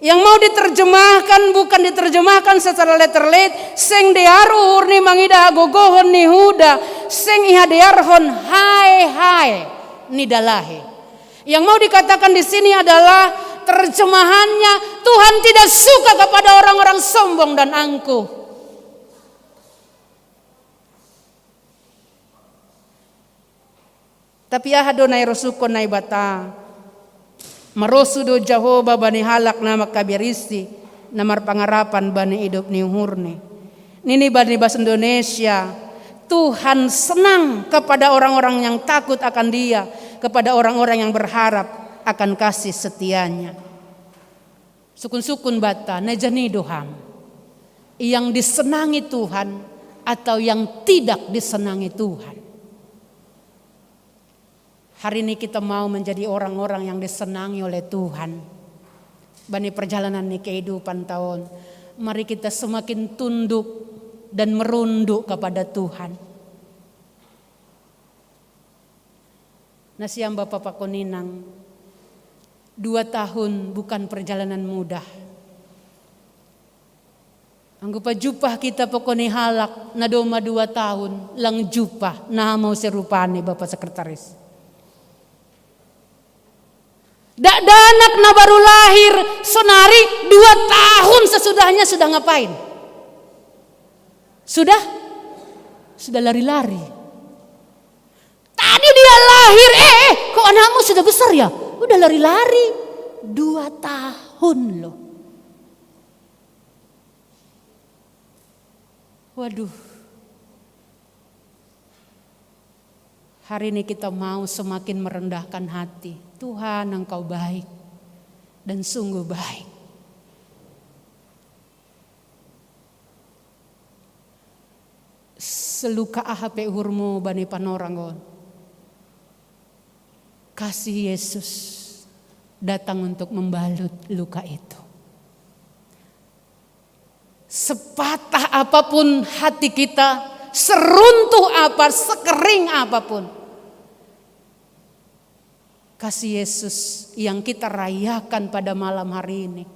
Yang mau diterjemahkan bukan diterjemahkan secara letter late, seng dear uhur ni mangida hagogohon ni huda, seng ihadearhon hae-hae ni dalahi. Yang mau dikatakan di sini adalah terjemahannya Tuhan tidak suka kepada orang-orang sombong dan angkuh. Tapi aha do na irosuhkon Naibata? Marosuh do Jahowa bani halak na mangkaberisi, na marpangarapan bani idop ni uhurni. Nini bani bahasa Indonesia, Tuhan senang kepada orang-orang yang takut akan Dia, kepada orang-orang yang berharap akan kasih setia-Nya. Sukun-sukun banta, na ija ni do ham? Yang disenangi Tuhan atau yang tidak disenangi Tuhan? Hari ini kita mau menjadi orang-orang yang disenangi oleh Tuhan. Bani perjalanan ni kehidupan taon, mari kita semakin tunduk dan merunduk kepada Tuhan. Nasiam bapa pakoninang, dua tahun bukan perjalanan mudah. Anggo pajumpah hita pokoni halak na doma dua tahun, lang jumpah, na mau serupane bapa sekretaris. Dakdanak na baru lahir sonari dua tahun sesudahnya sudah ngapain? Sudah? Sudah lari-lari. Tadi dia lahir, eh, eh, kok anakmu sudah besar ya? Udah lari-lari. Dua tahun loh. Waduh. Hari ini kita mau semakin merendahkan hati. Tuhan, Engkau baik dan sungguh baik. Seluka aha pe uhurmu bani panorang on. Kasih Yesus datang untuk membalut luka itu. Sepatah apapun hati kita, seruntuh apa, sekering apapun, kasih Yesus yang kita rayakan pada malam hari ini,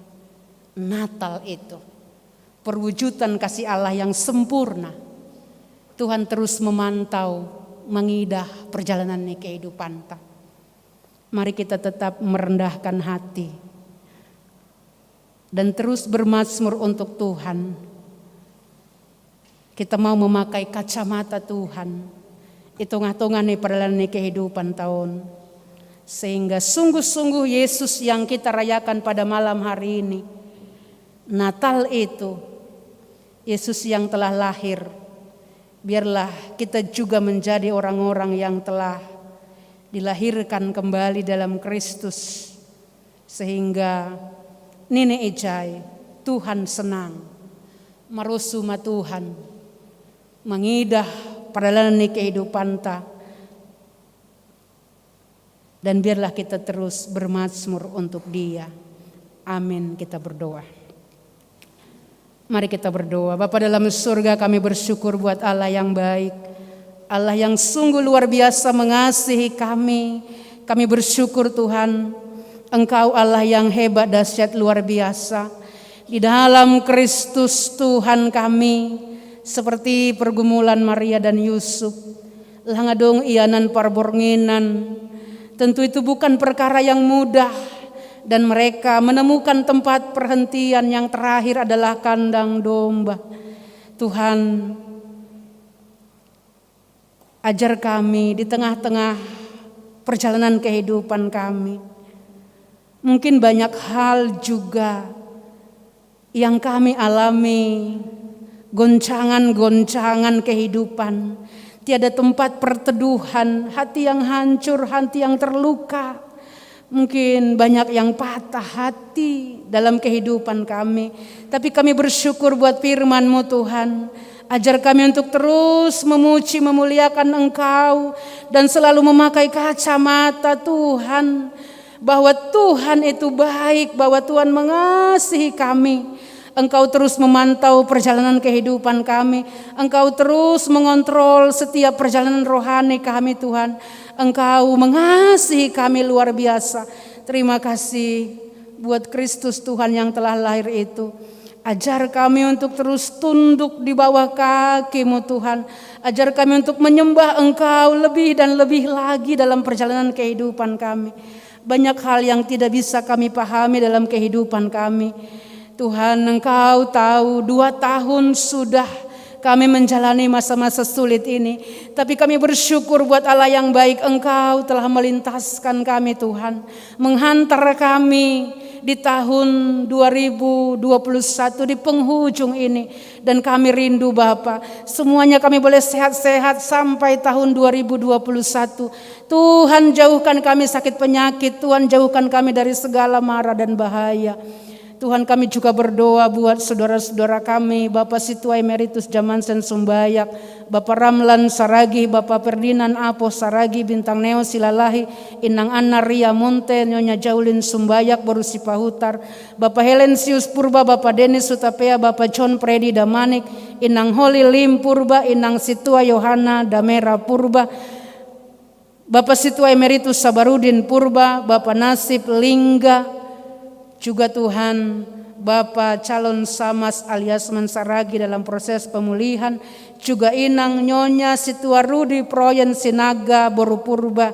Natal itu, perwujudan kasih Allah yang sempurna. Tuhan terus memantau, mengidah perjalanan ni kehidupan ta. Mari kita tetap merendahkan hati dan terus bermazmur untuk Tuhan. Kita mau memakai kacamata Tuhan. Itunga-tunga ni perjalanan ni kehidupan ta on. Sehingga sungguh-sungguh Yesus yang kita rayakan pada malam hari ini, Natal itu, Yesus yang telah lahir, biarlah kita juga menjadi orang-orang yang telah dilahirkan kembali dalam Kristus. Sehingga nini ijai, Tuhan senang. Marusu ma Tuhan, mengidah perjalanan ni kehidupan ta. Dan biarlah kita terus bermazmur untuk Dia. Amin. Kita berdoa. Mari kita berdoa. Bapa dalam surga, kami bersyukur buat Allah yang baik. Allah yang sungguh luar biasa mengasihi kami. Kami bersyukur Tuhan, Engkau Allah yang hebat, dahsyat, luar biasa. Di dalam Kristus Tuhan kami, seperti pergumulan Maria dan Yusuf, laha dong ianan parbornginan. Tentu itu bukan perkara yang mudah, dan mereka menemukan tempat perhentian yang terakhir adalah kandang domba. Tuhan, ajar kami di tengah-tengah perjalanan kehidupan kami. Mungkin banyak hal juga yang kami alami, goncangan-goncangan kehidupan, tiada tempat perteduhan, hati yang hancur, hati yang terluka. Mungkin banyak yang patah hati dalam kehidupan kami, tapi kami bersyukur buat firman-Mu, Tuhan. Ajar kami untuk terus memuji, memuliakan Engkau, dan selalu memakai kacamata Tuhan, bahwa Tuhan itu baik, bahwa Tuhan mengasihi kami. Engkau terus memantau perjalanan kehidupan kami. Engkau terus mengontrol setiap perjalanan rohani kami, Tuhan. Engkau mengasihi kami luar biasa. Terima kasih buat Kristus Tuhan yang telah lahir itu. Ajar kami untuk terus tunduk di bawah kaki-Mu, Tuhan. Ajar kami untuk menyembah Engkau lebih dan lebih lagi dalam perjalanan kehidupan kami. Banyak hal yang tidak bisa kami pahami dalam kehidupan kami. Tuhan, Engkau tahu, dua tahun sudah kami menjalani masa-masa sulit ini. Tapi kami bersyukur buat Allah yang baik, Engkau telah melintaskan kami, Tuhan. Menghantar kami di tahun dua ribu dua puluh satu di penghujung ini. Dan kami rindu, Bapa. Semuanya kami boleh sehat-sehat sampai tahun dua ribu dua puluh satu. Tuhan, jauhkan kami sakit penyakit. Tuhan, jauhkan kami dari segala mara dan bahaya. Tuhan, kami juga berdoa buat saudara-saudara kami, Bapa Situa Emeritus Jamansen Sumbayak, Bapa Ramlan Saragi, Bapa Ferdinand Apo Saragi, Bintang Neo Silalahi, Inang Anna Ria Monte, Nyonya Jaulin Sumbayak, boru Sipahutar, Bapa Helensius Purba, Bapa Denis Hutapea, Bapa John Freddy Damanik, Inang Holi Lim Purba, Inang Situa Yohana Damera Purba, Bapa Situa Emeritus Sabarudin Purba, Bapa Nasib Lingga, juga Tuhan, Bapa calon Samas alias Mansaragi dalam proses pemulihan, juga Inang Nyonya Situa Rudi Proyen Sinaga, boru Purba.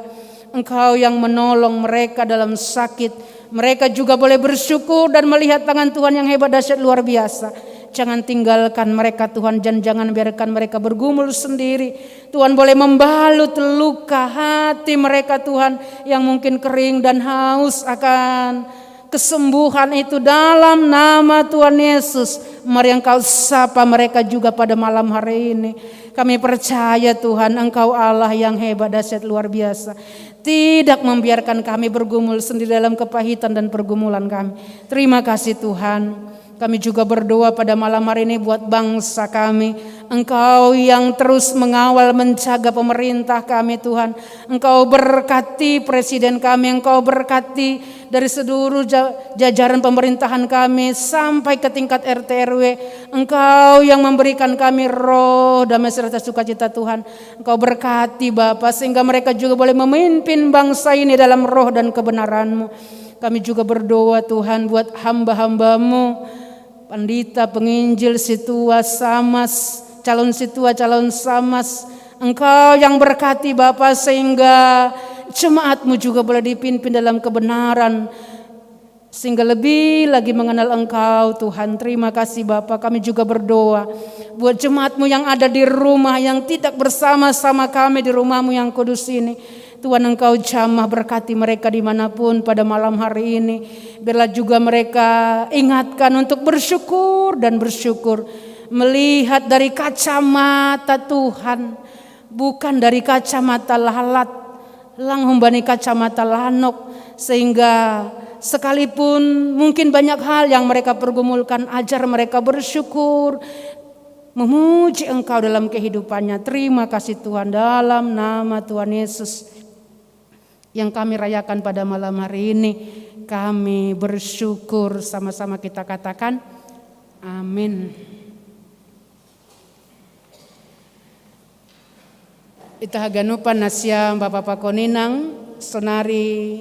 Engkau yang menolong mereka dalam sakit. Mereka juga boleh bersyukur dan melihat tangan Tuhan yang hebat, dahsyat, luar biasa. Jangan tinggalkan mereka, Tuhan, dan jangan biarkan mereka bergumul sendiri. Tuhan boleh membalut luka hati mereka, Tuhan, yang mungkin kering dan haus akan kesembuhan itu dalam nama Tuhan Yesus. Mari Engkau sapa mereka juga pada malam hari ini. Kami percaya, Tuhan, Engkau Allah yang hebat, dahsyat, luar biasa. Tidak membiarkan kami bergumul sendiri dalam kepahitan dan pergumulan kami. Terima kasih, Tuhan. Kami juga berdoa pada malam hari ini buat bangsa kami. Engkau yang terus mengawal, menjaga pemerintah kami, Tuhan. Engkau berkati presiden kami, Engkau berkati dari seluruh ja-, jajaran pemerintahan kami sampai ke tingkat R T R W. Engkau yang memberikan kami roh damai serta sukacita, Tuhan. Engkau berkati Bapa, sehingga mereka juga boleh memimpin bangsa ini dalam roh dan kebenaran-Mu. Kami juga berdoa, Tuhan, buat hamba-hamba-Mu, pandita, penginjil, situa, samas, calon situa, calon samas. Engkau yang berkati Bapa, sehingga jemaat-Mu juga boleh dipimpin dalam kebenaran, sehingga lebih lagi mengenal Engkau, Tuhan. Terima kasih Bapa. Kami juga berdoa buat jemaat-Mu yang ada di rumah, yang tidak bersama-sama kami di rumah-Mu yang kudus ini. Tuhan, Engkau jamah berkati mereka dimanapun pada malam hari ini. Biarlah juga mereka ingatkan untuk bersyukur dan bersyukur. Melihat dari kacamata Tuhan, bukan dari kacamata lalat, langhum bani kacamata lanok, sehingga sekalipun mungkin banyak hal yang mereka pergumulkan, ajar mereka bersyukur, memuji Engkau dalam kehidupannya. Terima kasih Tuhan, dalam nama Tuhan Yesus yang kami rayakan pada malam hari ini, kami bersyukur. Sama-sama kita katakan, "Amin." Ita haganupan na siam bapa pakoninang, sonari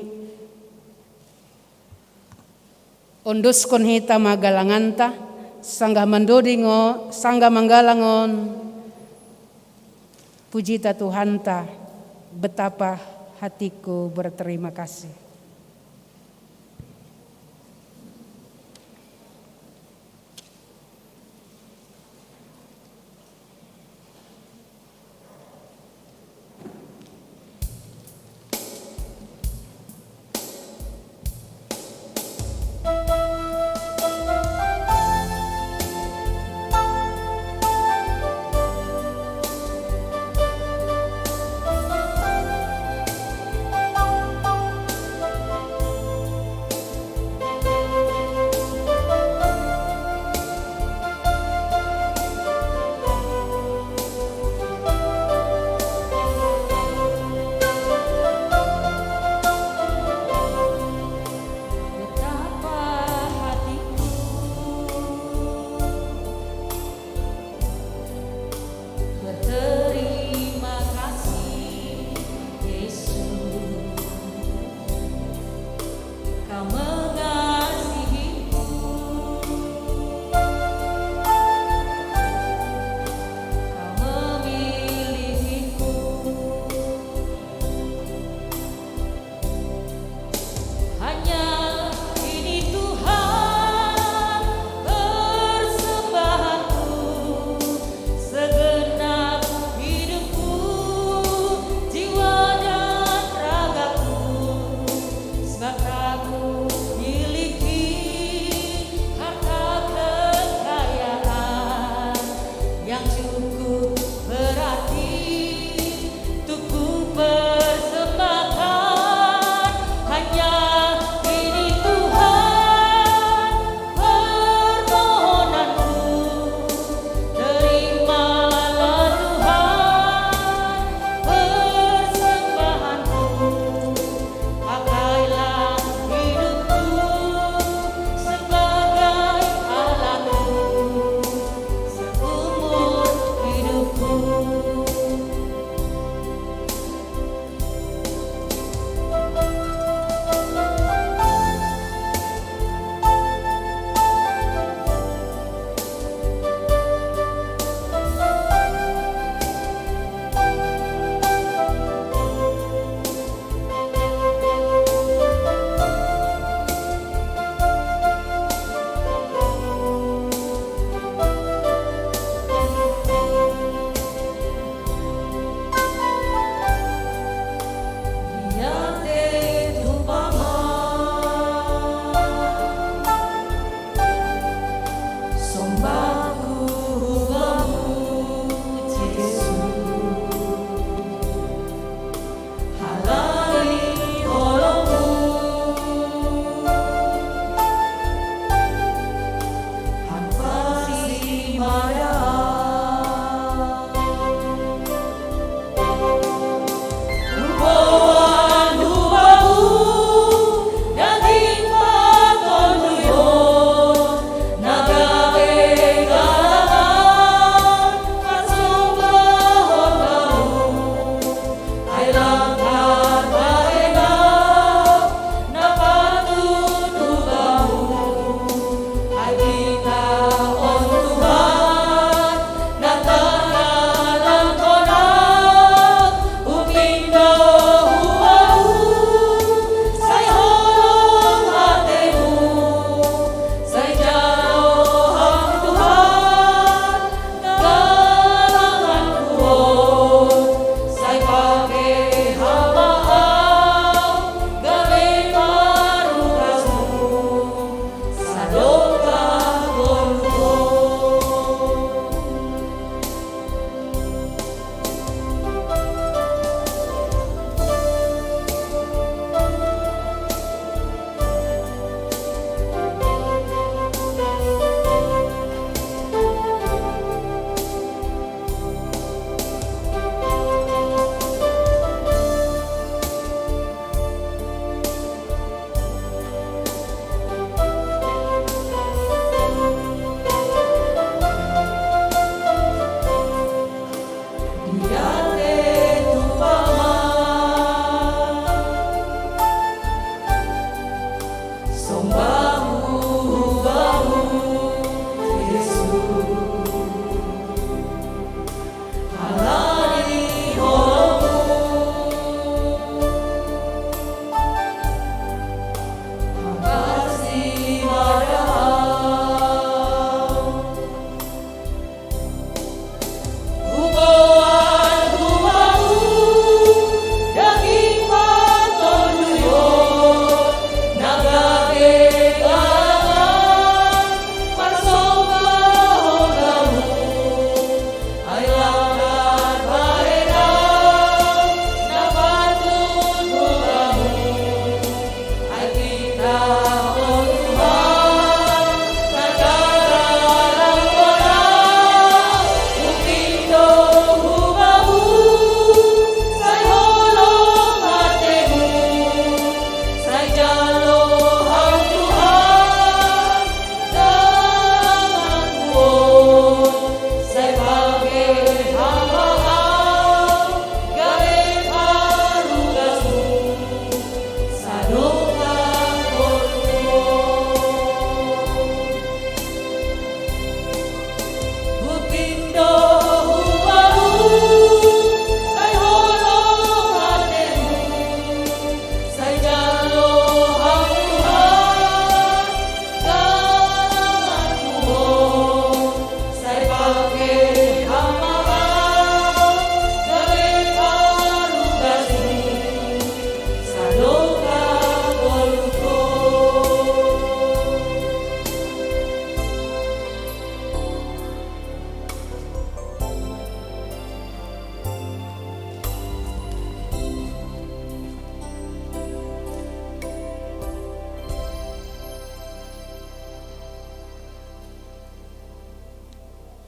ondoskon hita ma galanganta, sanggah mandoding o, sanggah manggalang on, puji hita Tuhanta, betapa hatiku berterima kasih.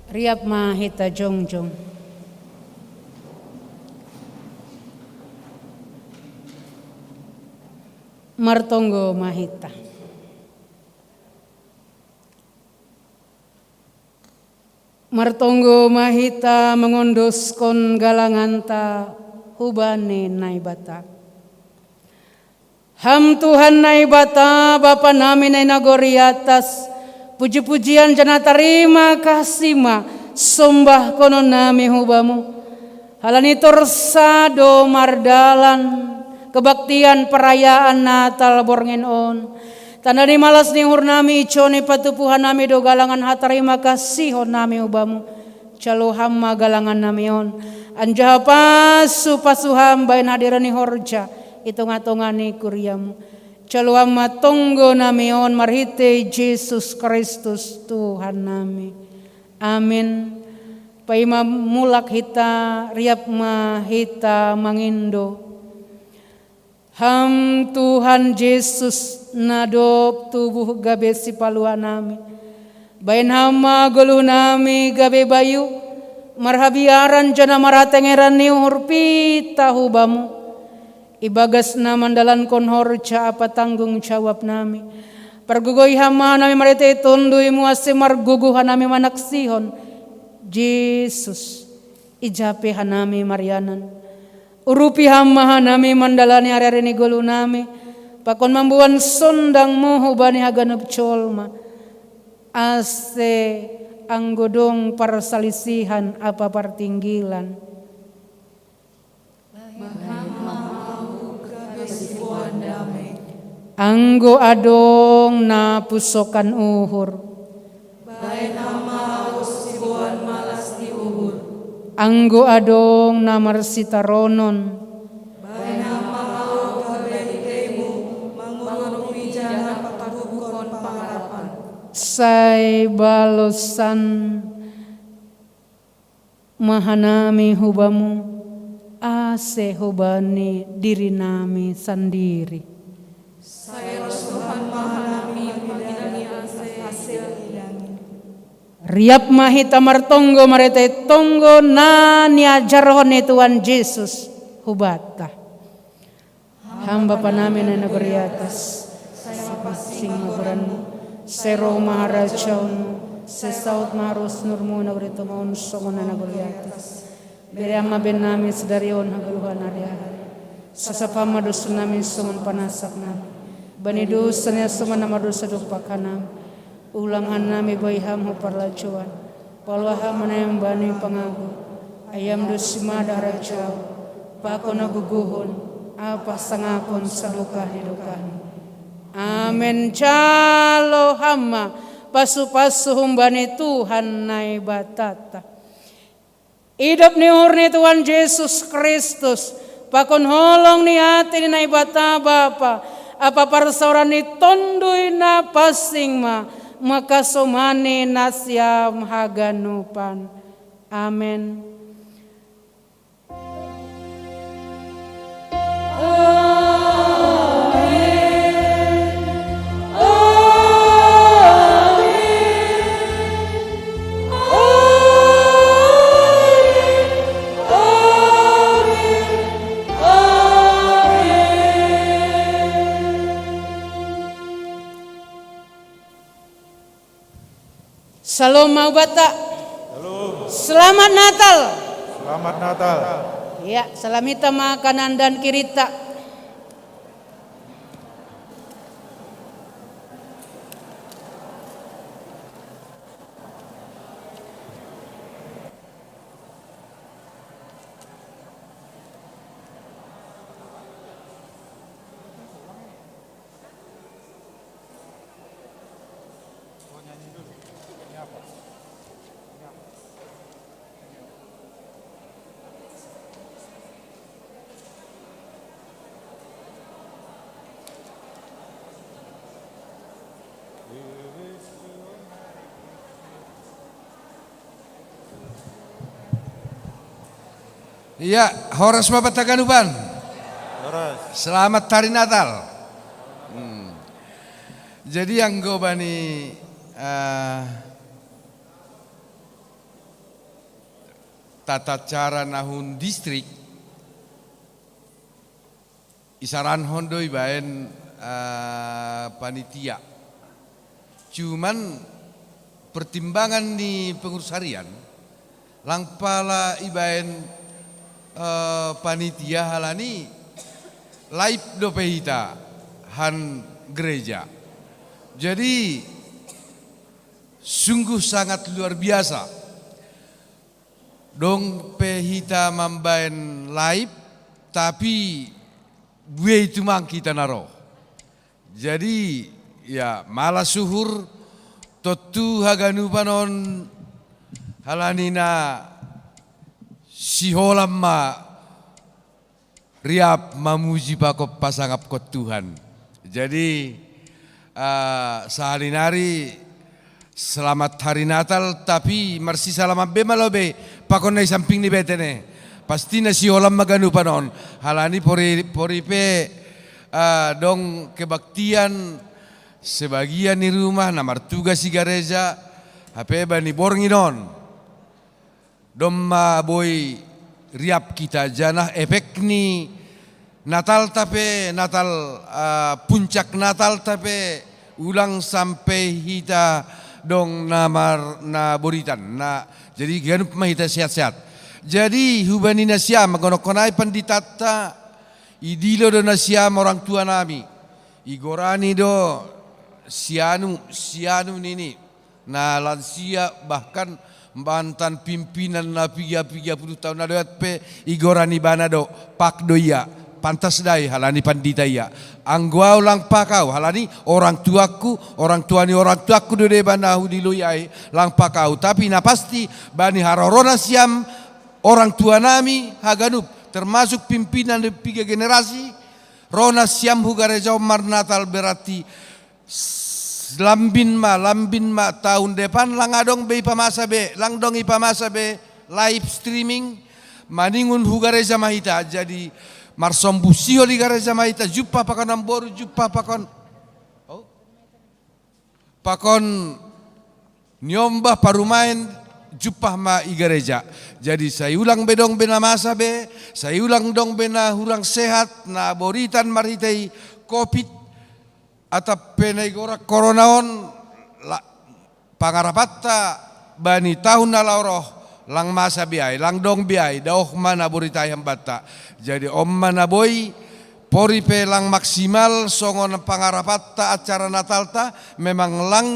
Riap ma hita jongjong. Martonggo ma hita. Martonggo ma hita mangondoskon galanganta hubani Naibata. Ham Tuhan Naibata, Bapa nami na i nagori atas, puji-pujian janah tarima kasih ma sombahkonon nami hu Bamu. Halani torsado mardalan kebaktian perayaan Natal borngin on. Tanda ni malas ni uhur nami, ijo ni patupuhan nami doh galangan hatarima kasihon nami hu Bamu. Jalo Ham ma galangan nami on, anjaha pasu-pasu Ham bahen hadiron ni horja i tongah-tongah ni kuria-Mu. Jalo Ham ma tonggo nami on marhitei Jesus Kristus Tuhan nami. Amin. Paima mulak hita, riap ma hita mangindo. Ham Tuhan Jesus, na dob tubuh gabe Sipalua nami, bahen Ham ma goluh nami gabe bayu, marhabiaran janah marhatengeran ni uhur pitah hu Bamu, ibagas na mandalankon horja ampa tanggung jawab nami. Pargogohi Ham ma hanami marhitei Tonduy-Mu, ase margogoh hanami manaksihon Jesus, ija pe hanami marianan. Urupi Ham ma hanami mandalani ari-ari ni goluh nami, pakon mamboan sondang-Mu hubani haganup jolma, ase anggo dong parsalisihan ampa partinggilan. Bahen Ham ma ahu gabe siboan dame. Anggo adong na pusokan uhur. Bahen Ham ma ahu siboan malas ni uhur. Anggo adong na marsitaronon. Bahen Ham ma ahu gabe hitei-Mu mangurupi janah patuduhkon pangarapan. Sai balosan ma hanami hu Bamu, ase hubani diri nami sandiri. Sai rosuhan ma hanami mangidangi ase, ase mangidangi. Riap ma hita martonggo marhitei tonggo na niajarhon ni Tuhan Jesus hubanta. Ham Bapa nami na i nagori atas, sai ma pansing ma goran-Mu, sai roh ma harajaon-Mu, sai saud ma harosuhon uhur-Mu i nagori tongah on songon na i nagori atas. Bere Ham ma bahen nami sadari on hagoluhan ari-ari. Sasap Ham ma dosa nami songon panasap nami bani dosa ni na mardosa dompak hanami. Ulang hanami bai Ham hu parlajouan. Palua Ham ma hanami bani pangago. Ai Ham do simada harajaon, pakon hagogohon, ampa hasangapon sadokah ni dokahna. Amen. Jalo Ham ma pasu-pasu humbani Tuhan Naibatanta. Idop ni uhur ni Tuhan Jesus Kristus, pakon holong ni atei ni Naibata Bapa, ampa parsaoran ni Tonduy Napansing ma, mangkasomani nasiam haganupan. Amen. Salom ma hubanta. Shalom. Selamat Natal. Selamat Natal. Ya, salam hita ma kanan dan kirinta. Iya, horas ma banta haganupan. Horas. Selamat hari Natal. Hmm. Jadi anggo bani, eh, tata cara na hun distrik, isaranhon do ibaen, eh, panitia. Cuman pertimbangan ni pengurus harian, lang pala ibaen, eh, panitia halani live dope hita han gereja. Jadi sungguh sangat luar biasa. Dong pe hita mambaen live, tapi buei tumang hita na ro. Jadi, ya, malas uhur tontu haganupan on halani na siholan ma riap mamuji pakon pasangapkon Tuhan. Jadi, eh, sahali nari selamat hari Natal, tapi marsisalaman be ma laho be pakon na i samping ni bete ne. Pasti na siholan ma ganupan on. Halani pori, pori pe, eh, dong kebaktian sebagian ni rumah na martugas i gareja, hape bani borngin on domma boi riap hita, janah efek ni Natalta pe, Natal, ah, puncak Natalta pe ulang sampe hita dong na mar-, na boritan. Na, jadi ganup ma hita sehat-sehat. Jadi hubani nasiam, gonohkon ai panditanta, idilo do nasiam orang tua nami. Igorani do sianu, sianu nini. Na lansia, bahkan mantan pimpinan na piga-piga puluh tahun na lewat pe igorani bana do, pak do ia, pantas dai halani pandita ia. Anggo au lang pak au, halani orang tuaku, orang tua ni orang tuaku do deba na hudiloi ai, lang pak au. Tapi na pasti bani haroro nasiam orang tua nami haganup, termasuk pimpinan di piga generasi, ro nasiam hu gareja on marnatal berarti S-, lambin ma, lambin ma tahun depan lang adong be ipamasa be, lang dong ipamasa be live streaming, maningon hu gareja ma hita, jadi marsombu sihol i gareja ma hita, jumpah pakon namboru, jumpah pakon, oh, pakon niombah parumaen, jumpah ma i gareja. Jadi sai ulang be dong be na masa be, sai ulang dong be na hurang sehat, na boritan marhitei covid, atap pe na igorak korona on, la-, pangarapanta bani tahun na laho roh, lang masa be ai, lang dong be ai, daoh ma na boritai hambanta. Jadi on ma na boi, pori pe lang maksimal songon pangarapanta acara Natalta, memang lang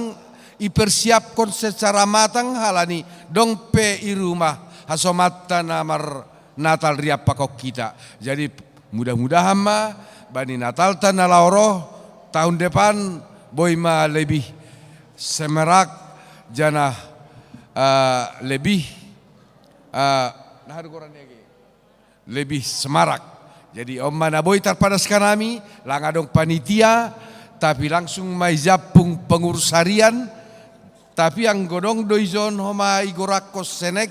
ipersiapkon secara matang halani dong pe i rumah hasomanta na mar Natal riap pakon hita. Jadi mudah-mudahan ma bani Natalta na laho roh tahun depan boi ma lebih semerak, janah, eh, lebih, eh, na haru goran ege, lebih semarak. Jadi on ma na boi tarpadas hanami, lang adong panitia, tapi langsung ma ijampung pengurus harian, tapi anggo dong do ijon homa igorakkon senek,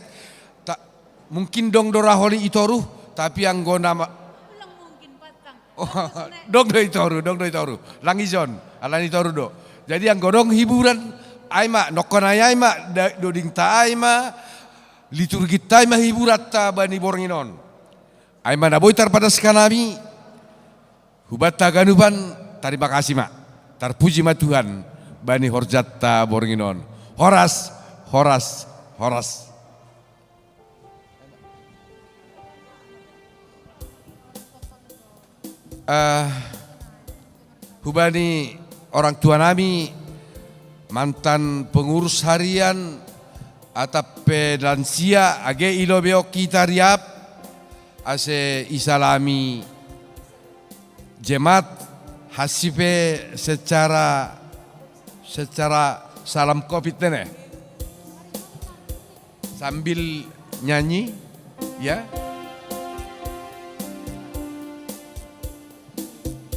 ta-, mungkin dong do ra holi i toru, tapi anggo nama-, oh, dong do i toru, dong do i toru. Lang ijon, alani i toru do. Jadi anggo dong hiburan, ai ma, nongkon ai, ai ma, da-, dodingta ai ma, liturginta ai ma hiburanta bani borngin on. Ai ma na boi tarpadas hanami, hubanta haganupan, tarima kasih ma. Tarpuji ma Tuhan bani horjanta borngin on. Horas, horas, horas. Eh, hubani orang tua nami, mantan pengurus harian, atap pe lansia, age ilobeon hita riap, ase isalami jemaat, hansi pe secara, secara salam covid ne. Sambil nyanyi, ya.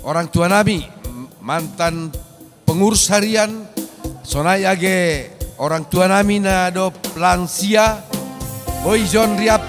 Orang tua nami, mantan pengurus harian, sonai age orang tua nami na dob lansia, boi jon riap